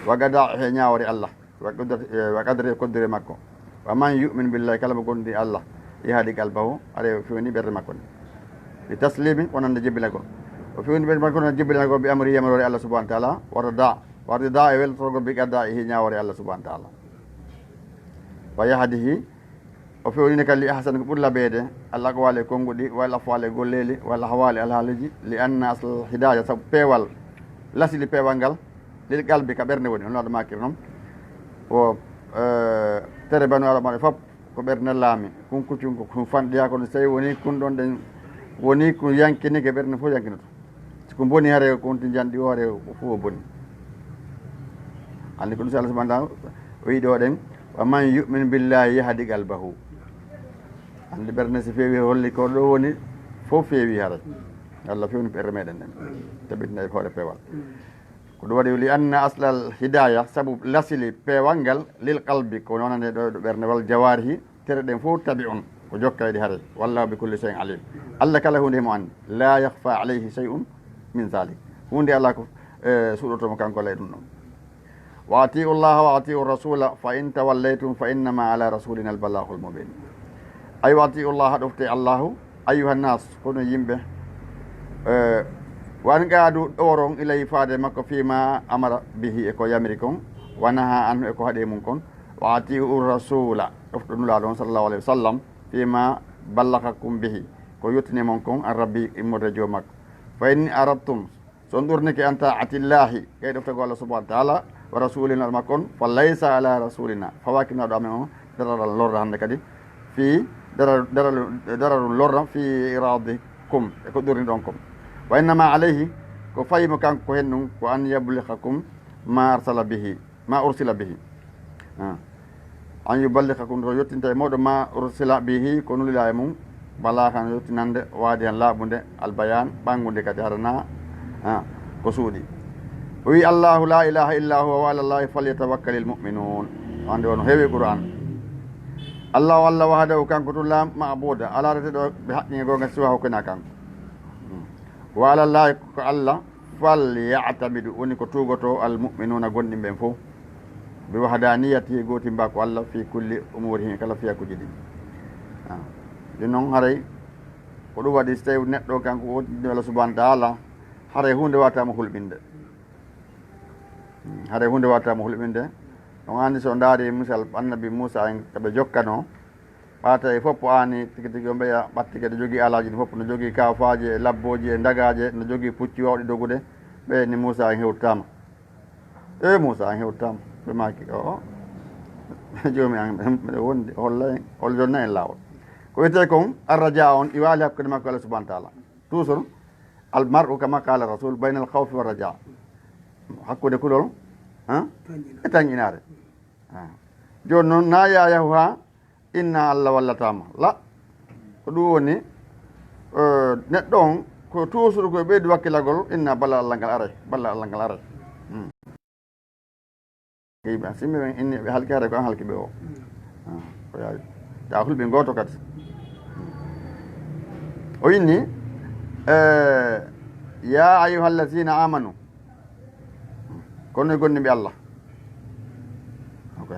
Wa qada he ñaawore Allah, wa qudrat-, eh, wa qadri e koddure makko. Wa man yu'min billahi, kala mo gondi Allah, yahdi qalbahu, are o fewni ɓernde makko nde. Bi taslimi, wonande jebbilagol. O fewni ɓernde makko nde jebbilagol bi amri yamrore Allah subhanahu wa ta'ala, wa rida, wa rida e weltorgol bi qada e ñaawore Allah subhanahu wa ta'ala. Wa yahdihi, o fewnine kadi li ahsan ko ɓuri labeede, al aqwali e konnguɗi, wal afwali e golleeli, wal ahwali e alhaaliji, li anna asl hidaya, sabu peewal, lasili peewal ngal, lil qalbi ka ɓernde woni, hono no makiri non. O, eh, tere banu Adama ɗe fop ko ɓernde laami, kun kuccun ko kun fanɗiya, kono so tawi woni kun ɗon ɗen, woni kun yankinike ɓernde fof yankinoto. Si ko boni hare ko wonti njanɗi o hare ko fof o boni. Anndi ko ɗum si Allah subhanahu wa ta'ala o wi'i ɗo ɗen, "Wa man yu'min billahi yahdi qalbahu." Anndi ɓernde si feewi holli ko ɗo woni fof feewi hare. Allah fewni ɓerɗe meɗen ɗen. Tabitina e hoore peewal. Ko ɗum waɗi li anna aslal hidaya, sabu lasili peewal ngal lil qalbi ko wonande ɗo, ɗo ɓernde wal jawarihi, tere ɗen fof tabi on, ko jokka e ɗi haray. Wallahu bi kulli shay'in alim. Allah kala huunde himo anndi. La yakhfa alayhi shay'un min zalik. Huunde alaa ko, eh, suuɗoto mo kanko Allah e ɗum ɗon. Wa atiu llaha wa atiu rasula, fa in tawallaytum fa innama ala rasulina al balaghul mubin. Ay wa atiu llaha, ɗofte Allahu, ayyuha nnas, kono yimɓe, eh, wa an qaadu, ɗoworon, ilay, faade makko, fima amara bihi, e ko yamiri kon, wa naha anhu, e ko haɗi e mum kon, wa atiu rasula, ɗofto Nulaaɗo on, sallallahu alayhi wa sallam, fima ballagakum bihi, ko yottini mon kon, an rabbi, immorde e Joomi makko. Fa in aradtum, so on ɗurnike, an taatillahi, kay ɗoftagol Allah subhanahu wa ta'ala, wa rasulihi, Nulaaɗo makko on, fa laysa ala rasulina, fawaaki Nulaaɗo amen on, dararan lorra hannde kadi, fii darar-, darar-, dararun lorra fii iradikum, e ko ɗurni ɗon kon. Wa innama alayhi, ko fayi mo kanko ko hen ɗum, ko an yabligakum ma arsala bihi, ma ursila bihi. Ah. An yuballigakum, ko yottinta e mooɗon ma ursila bihi, ko nulila e mum, balagan yottinande, waadihan laaɓunde, albayan ɓanngunde kadi hara na, ah, ko suuɗi. O wi, "Allahu la ilaha illa huwa wa ala Allahi falyatawakkalil mu'minun." Hande wano heewi Qur'an. Allahu Allah wahdahu, kanko tun la ma'buda, alaa reteɗo ɓe haqqinge goonga siwa hokkena kanko. Hmm. Wa ala Allahi, ko Allah, fal ya'tamidu, woni ko tuugoto al mu'minuna gonɗinɓe ɓen fof. Bi wahdaniyati, gootimbako Allah fi kulli umurihim, kala fiyakuuji ɗin. Ah. Ɗin non haray ko ɗum waɗi so tawi neɗɗo kanko wontinɗo Allah subhanahu wa ta'ala, haray huunde wata mo hulɓinde. Hmm, haray huunde wata mo hulɓinde. On anndi so ndaari misal annabi Muusa en ka ɓe jokkano, ɓaata e fof aani tigi tigi on ɓeya ɓattike no jogii alaaji no fof, no jogii kaafaaje, labbooji e ndagaaje, no jogii pucci waawɗi dogude, ɓe ni Muusa en hewtaama. E Muusa en hewtaama. Ɓe maaki, "O, joomi an, miɗo wondi, holla en, hol jonna en laawol." Ko wiyetee kon arrajaa on, iwaali hakkunde makko e Allah subhanahu wa ta'ala. Toujours, al mar'u kama qala rasul, bayna al khawfi wa raja. Hakkunde kulol, han? E tanƴinaare. Ah. Jooni non, na yaa yahu haa inna Allah wallataama. La. Ko ɗum woni, eh, neɗɗo on, ko toujours ko ɓeydi wakkilagol, inna balla Allah ngal aray, balla Allah ngal aray. Hmm. Ɓe, si ɓe inni ɓe halki, haray ko an halki ɓe o. Ah, ko yaawi. Taa hulɓe gooto kadi. O inni, eh, "Ya ayyuhallazina amanu." Kono e gonɗinɓe Allah. Ok.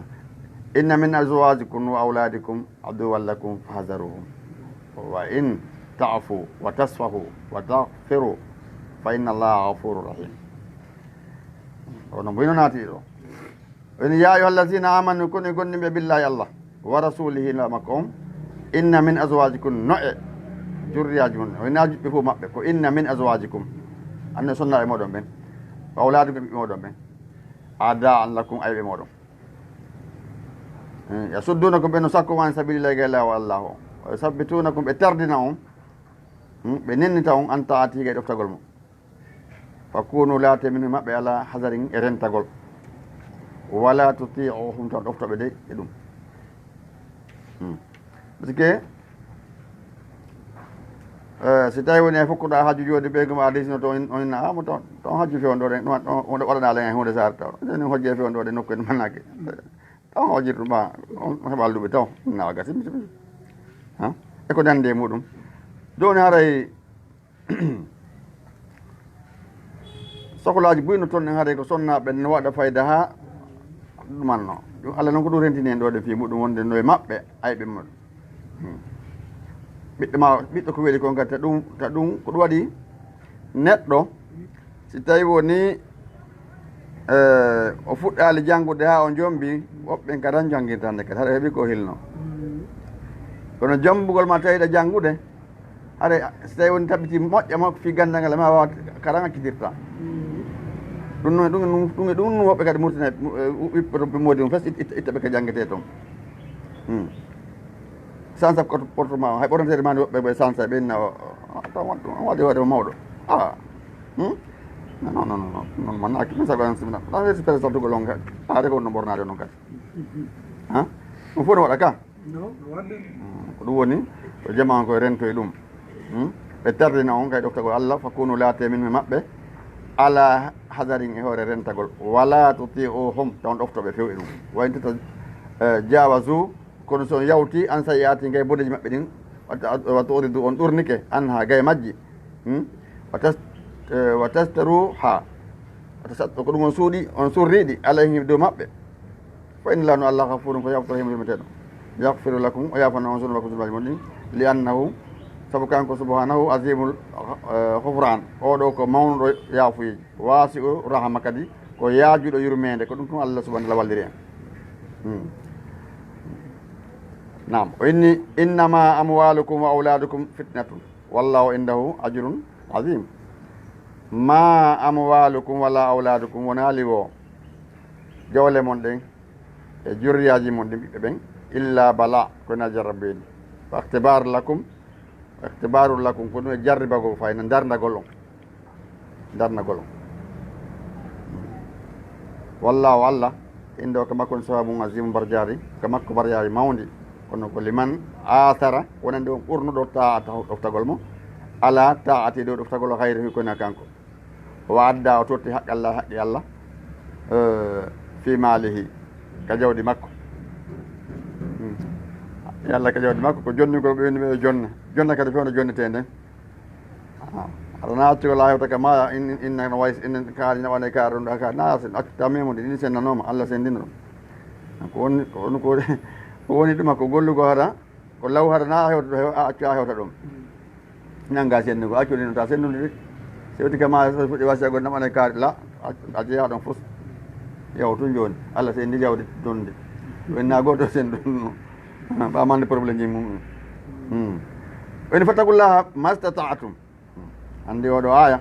"Inna min azwajikum wa awladikum aduwwan lakum fahzaruhum. Wa in ta'fu wa tasfahu wa taghfiru fa inna Allaha ghafurur rahim." Ono mbo hino naati ɗo. O inni, "Ya ayyuhallazina amanu, kono e gonɗinɓe billahi Allah, wa rasulihi, la makko on, inna min azwajikum, no e jurriyaaji mon, o hinaa juɓɓe fof maɓɓe, ko inna min azwajikum, anne sonnaaɓe mooɗon ɓen, wa awladikum, ɓiɓɓe mooɗon ɓen, a'da'an lakum, ayɓe mooɗon. Eh, yasuddunakum, ɓe no sakko on an sabilillahi, gay laawol Allah o, wa yusabbitunakum, ɓe tardina on, hmm, ɓe nennita on, an ta'atihi, gay ɗoftagol mo." Fa kunu, laate min maɓɓe ala hazarin e rentagol. Wala tuti'uhum, tan ɗoftoɓe de e ɗum. Hmm. Parce que, eh, si tawi woni e fokkuɗa haaju jooni ɓeygu ma adisino to on, on na, ah, mo to, to haaju fewndo de, ɗum, ɗum, ɗum waɗana len huunde saare taw. Joni hojje fewndo de nokku en manake. Taw hojirtu ma, on heɓa alduɓe taw. Na gasi. Ha? E ko nande e muɗum. Joni haray Sokolaaji buy no ton en haray ko sonnaaɓe no waɗa fayda haa ɗumanno. Ɗum Allah non ko ɗum rentini en ɗo ɗen fii muɗum wonde no e maɓɓe ayɓe muɗum. Hmm. Ɓiɗɗo ma, ɓiɗɗo ko weli kon kadi ta ɗum, ta ɗum ko ɗum waɗi neɗɗo si tawi woni, eh, o fuɗɗaali janngude haa o jombi, woɓɓe en kadi han janngirtande kadi, haɗa heɓi ko hilno. Kono jombugol ma tawi ɗa janngude, haɗa, si tawi woni tabiti moƴƴa ma fii ganndal ngal, ma waawa karaŋ accitirta. Ɗum noon, ɗum, ɗum, ɗum, ɗum woɓɓe kadi Murtani, eh, ɓiɓɓe to ɓe moodi on fes, it-, it-, itta ɓe ka janngetee toon. Hmm. Sansa porte-, portement o, hay ɓornateede ma ni woɓɓe ɓe sansa ɓe inna o, o, o, on waɗi hoore mawɗo. Ah. Hmm? Non, non, non, non. Non, man, ak-, mi sago an simna. Ɗan weeti pere saltugol on kadi. Ah, de ko on no ɓornaade non kadi. Ha? Ɗum fof no waɗa ka? No, no waɗde. Hmm, ko ɗum woni, ko jama on koye rento e ɗum. Hmm? Ɓe tardina on kay ɗoftagol Allah, fa kunu laate min e maɓɓe, ala hadarin e hoore rentagol. Wala tuti'uhum, taw on ɗofto ɓe few e ɗum. Wa in tata, eh, jawazu, kono si on yawti, an sayyi'ati, gay boneji maɓɓe ɗin, wa ta-, wa tu'ridu, on ɗurnike, anha, gay majji. Hmm? Wa tas-, eh, wa tastaru ha. Wa tasat-, ko ɗum on suuɗi, on surriɗi, alayhim dow maɓɓe. Fa inna Allaha, no Allah, ghafurun ko yaafotoo, rahimun yurmeteeɗo. Yaghfiru lakum, o yaafana on zunubakum zunubaaji mon ɗin. Li annahu, sabu kanko subhanahu azimul, eh, ghufran. Oo ɗoo ko mawnuɗo yaafuyeeji. Wasi'u rahma kadi, ko yaajuɗo yurmeende. Ko ɗum tun Allah subhanahu wa ta'ala walliri en. Hmm. Naam. O inni, "Innama amwalukum wa awladukum fitnatun. Wallahu indahu ajrun azim." Ma amwalukum wala awladukum, wonaa liwoo jawle mon ɗen e jurriyaaji mon ɗin, ɓiɓɓe ɓen, illa bala, ko na jarrabeeni. Wa ikhtibar lakum, wa ikhtibarul lakum, ko ɗum e jarribagol fay na darndagol on. Darndagol on. Wallahu Allah, indahu ka makko on sawabun azimun barjaari, ka makko barjaari mawndi. Kono ko liman athara, wonande on ɓurnuɗo taa'ata ɗoftagol mo, ala taa'ati dow ɗoftagol o hayri ko na kanko. Wa adda, o totti haqqi Allah, haqqi Allah, eh, fi maalihi, ka jawdi makko. Hmm. Yalla ka jawdi makko, ko jonnugol ɓe woni ɓe jonna. Jonna kadi fewndo jonnetee nden. Ah, aɗa naati wala hewta ka maaya, in, in, inna no wayi, in, in kaari na wane kaari ɗum ɗo kaari. Na sen accu tamimu ndi, ɗin sennanooma, Allah senndino ɗum. Ko woni, ko woni, ko, ko woni ɗuma, ko gollugo hara, ko law hara na a hewta ɗum, a accu a hewta ɗum. Nanga sennugo, accu ɗin ta sennude de. Si woti ka maaya, so fuɗɗi wasiya gol, na wane kaari, la, a, a jeyaa ɗon fus. Yaw tun jooni, Allah senndi jawdi tun ndi. Ko inna gooto sendu ɗum. Ɓa mande problème ji mum. Hmm. O inni, "Fattaqullaha mastata'tum." Anndi oɗo aaya,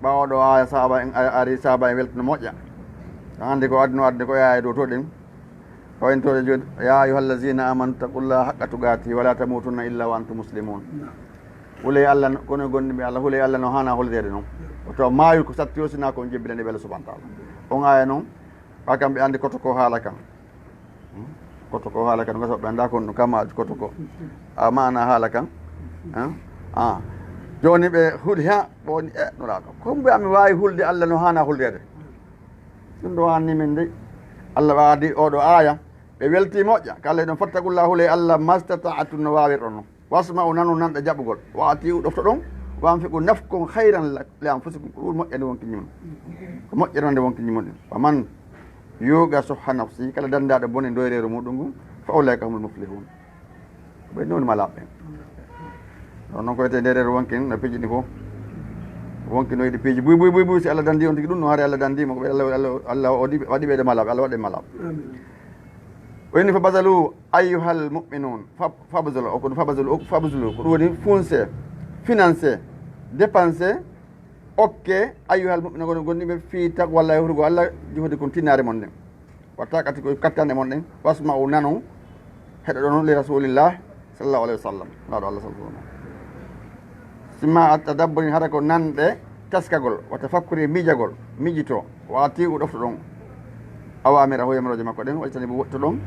ɓaawo oɗo aaya, sahaaba en a-, ari, sahaaba en weltuno moƴƴa. Anndi ko adduno adde ko yaaya dow to ɗen. Fawintooɗe jooni, "Ya ayyuhallazina amanu taqullaha haqqa tuqatihi wala tamutunna illa wa antum muslimun." Hulee Allah no, kono gonɗinɓe Allah, hulee Allah no haana holdeede non. O tawa maayol ko satti o sinaa ko on jebbilani ɓe Allah subhanahu wa ta'ala. On aaya non, ɓa kamɓe anndi koto ko haala kan. Hmm? Koto ko haala kan, ngasa ɓe anndaa kon no kama koto ko. A maana haala kan. Hmm? Ah. Jooni ɓe huɗi ha, ɓe woni, "E, Nulaaɗo, ko mbo ami waawi hulde Allah no haana huldeede?" Ɗum ɗo anni min de. Allah waadi oɗo aaya, ɓe welti moƴƴa. Kala ɗon fattaqullaha, hulee Allah, mastata'tum no waawirɗon non. Wasma'u, nanu, nanɗe jaɓugol. Wa ati'u, ɗoftoɗon. Wa anfiqu, nafqon khayran la-, li anfusikum. Ko ɗum moƴƴande wonki ñimon. Ko moƴƴere wonde wonki ñimon ɗin. Wa man yuqa shuhha nafsihi, kala danndaaɗo bone ndoyreeru muɗum ngun, fa ulaika humul muflihun. Ɓe non malaaɓe ɓen. Ɗon non ko wiyetee ndeereeru wonki no piiji ɗi fof. Wonki no yiɗi piiji buy, buy, buy, buy. Si Allah danndii on tigi ɗum, no hari Allah danndii mo, ko ɓe Allah, Allah, Allah waɗi, waɗi ɓe ɗo malaaɓe, Allah waɗi malaaɓe. Amin. O inni, "Fa bazalu ayyuhal mu'minun." Fa, fa bazalu, o ko fa bazalu, o ko fa bazalu. Ko ɗum woni funse, finance, dépense, okke, ayyuhal mu'minun, gon-, gonɗinɓe fii taqwallahi, hurgo Allah, juhudi kun tinnaare mon nden. Wa taqati ko kattanɗe mon ɗen. Wasma'u, nanon, heɗoɗon li Rasulillah sallallahu alayhi wa sallam. Nulaaɗo Allah sallallahu alayhi wa sallam. Sima at-tadabburi, hara ko nanɗe taskagol, wa tafakkuri, miijagol, miijito, wa ati'u, ɗoftoɗon, awamirahu, yamirooje makko ɗen, wajtanibu, woɗɗitoɗon,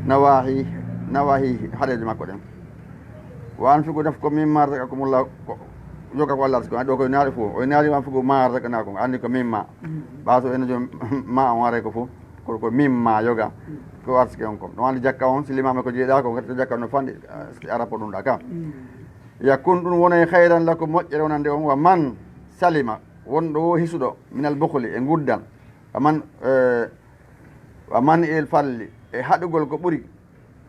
nawahi, nawahihi, haɗeeje makko ɗen. Wa anfiqu, nafqon, mimma razaqakumullah, ko yoga ko Allah arsiki on. Ɗo ko naari fof, o naari wa anfiqu ma razaqnakum, anndi ko mimma. Mm. Ɓaato en jom ma on haray ko fof, ko, ko mimma yoga, ko arsiki on ko. No anndi jakka on, si limaama ko jeeɗa ko, ngati jakka no fanɗi, ah, si arapo ɗum ɗa ka. Mm. Yakun, ɗum wonay khayran lakum, moƴƴere wonande on, wa man salima, wonɗo wo hisuɗo, minal bukhli, e nguddal, wa man, eh, wa man il falli, e haɗugol ko ɓuri,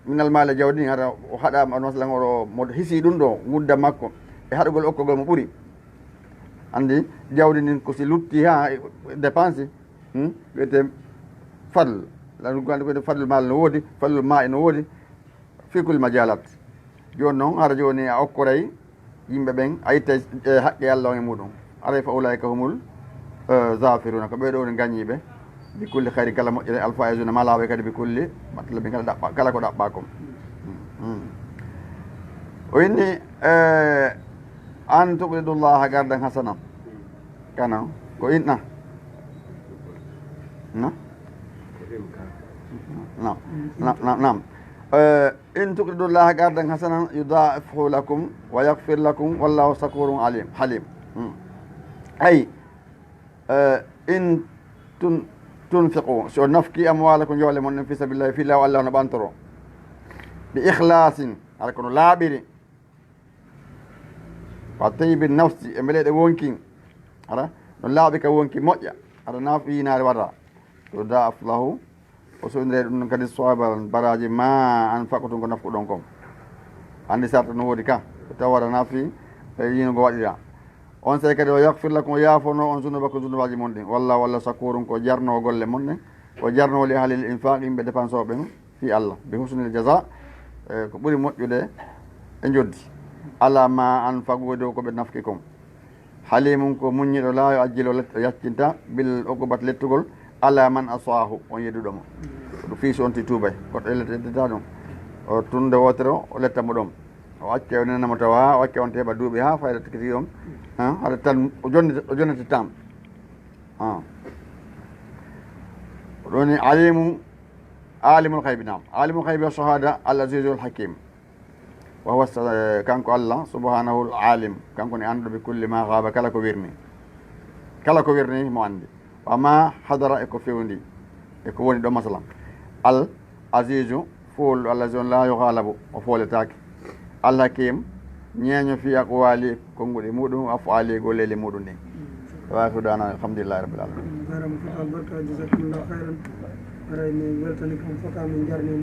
minal maali, jawdi ndin, hara o haɗaama, on masalan, oɗo, mo hisi ɗum ɗo, ngudda makko, e haɗugol okkogol mo ɓuri. Anndi, jawdi ndin ko si lutti ha e dépense, hmm, wiyete fadl. Lan ko anndi ko fadlul maali no woodi, fadlul maa'i no woodi, fi kulli majalat. Jooni non, hara jooni a okkoray yimɓe ɓen, a ittay, eh, haqqe Allah on e muɗum. Aray fa ulaika humul, eh, zafiruna, ko ɓee ɗo woni gañiiɓe, bi kulli khayrin, kala moƴƴere, al faizuna, malaaɓe kadi, bi kulli matlabin, kala ɗaɓɓa-, kala ko ɗaɓɓaa kon. Mm, mm. O inni, eh, an tuqridullaha qardan hasana. Kana, ko inna? Na? Na, na, na, na. Eh, "In tuqridullaha qardan hasanan yudha'ifhu lakum wa yaghfir lakum wallahu shakurun alim, halim." Hmm. Ay, eh, in tun-, tunfiqu, si on nafki amwalakum, jawle mon ɗen, fi sabilillahi, fi laawol Allah, no ɓantoro. Bi ikhlasin, hara ko no laaɓiri. Wa tayyibin nafsi, e mbeleɗe wonki. Hara, no laaɓi ka wonki moƴƴa. Hara na fi yinaare wata. Yudha'af lahu, o soyndiray ɗum ɗon kadi sawaaban, baraaji, ma anfaqtum, ko nafkuɗon kon. Anndi sarta no woodi ka, tawa wara na fi, e yino ngo waɗira. On sey kadi, o yaghfir lakum, o yaafono on zunubakum, zunubaaji mon ɗin. Wallahu, Alla, shakurun, ko jarnoowo golle mon ɗen. O jarnoowo li ahlil infaq, yimɓe dépensooɓe ɓen, fi Alla. Bi husnil jaza, e ko ɓuri moƴƴude e njoddi. Ala ma anfaqu, dow ko ɓe nafki kon. Halimun, ko muññiɗo, la yu'ajjilu, o let-, o yaccinta, bil uqubati, lettugol, ala man asaahu, on yedduɗo mo. Ko ɗum fii si on ti tuubay, goɗɗo yellete yeddata ɗum. O tunde wootere o letta mo ɗon. O acca o nena mo tawa, o acca on to heɓa duuɓi haa fayda tigi tigi on. Ha, hade tan o jonni, o jonnete tan. Ha. O ɗoni alimu, alimul ghaybi, naam. Alimul ghaybi wa shahada, al azizul hakim. Wa huwa sa-, kanko Allah subhanahu al alim. Kanko ne anduɗo bi kulli ma ghaba, kala ko wirni. Kala ko wirni mo andi. Wa ma hadara, e ko fewndi. E ko woni ɗo masalan. Al azizu, fooluɗo, allazi on la yughalabu, o fooletaake. Al hakim, ñeeño fi aqwali, konguɗi muɗum, af'ali, golleeli muɗum ɗin. Wa akhiru da'wana alhamdulillahi rabbil alamin. Jarama fota barka, jazakumullahu khairan. Aray, min weltani kam fota, min jarni.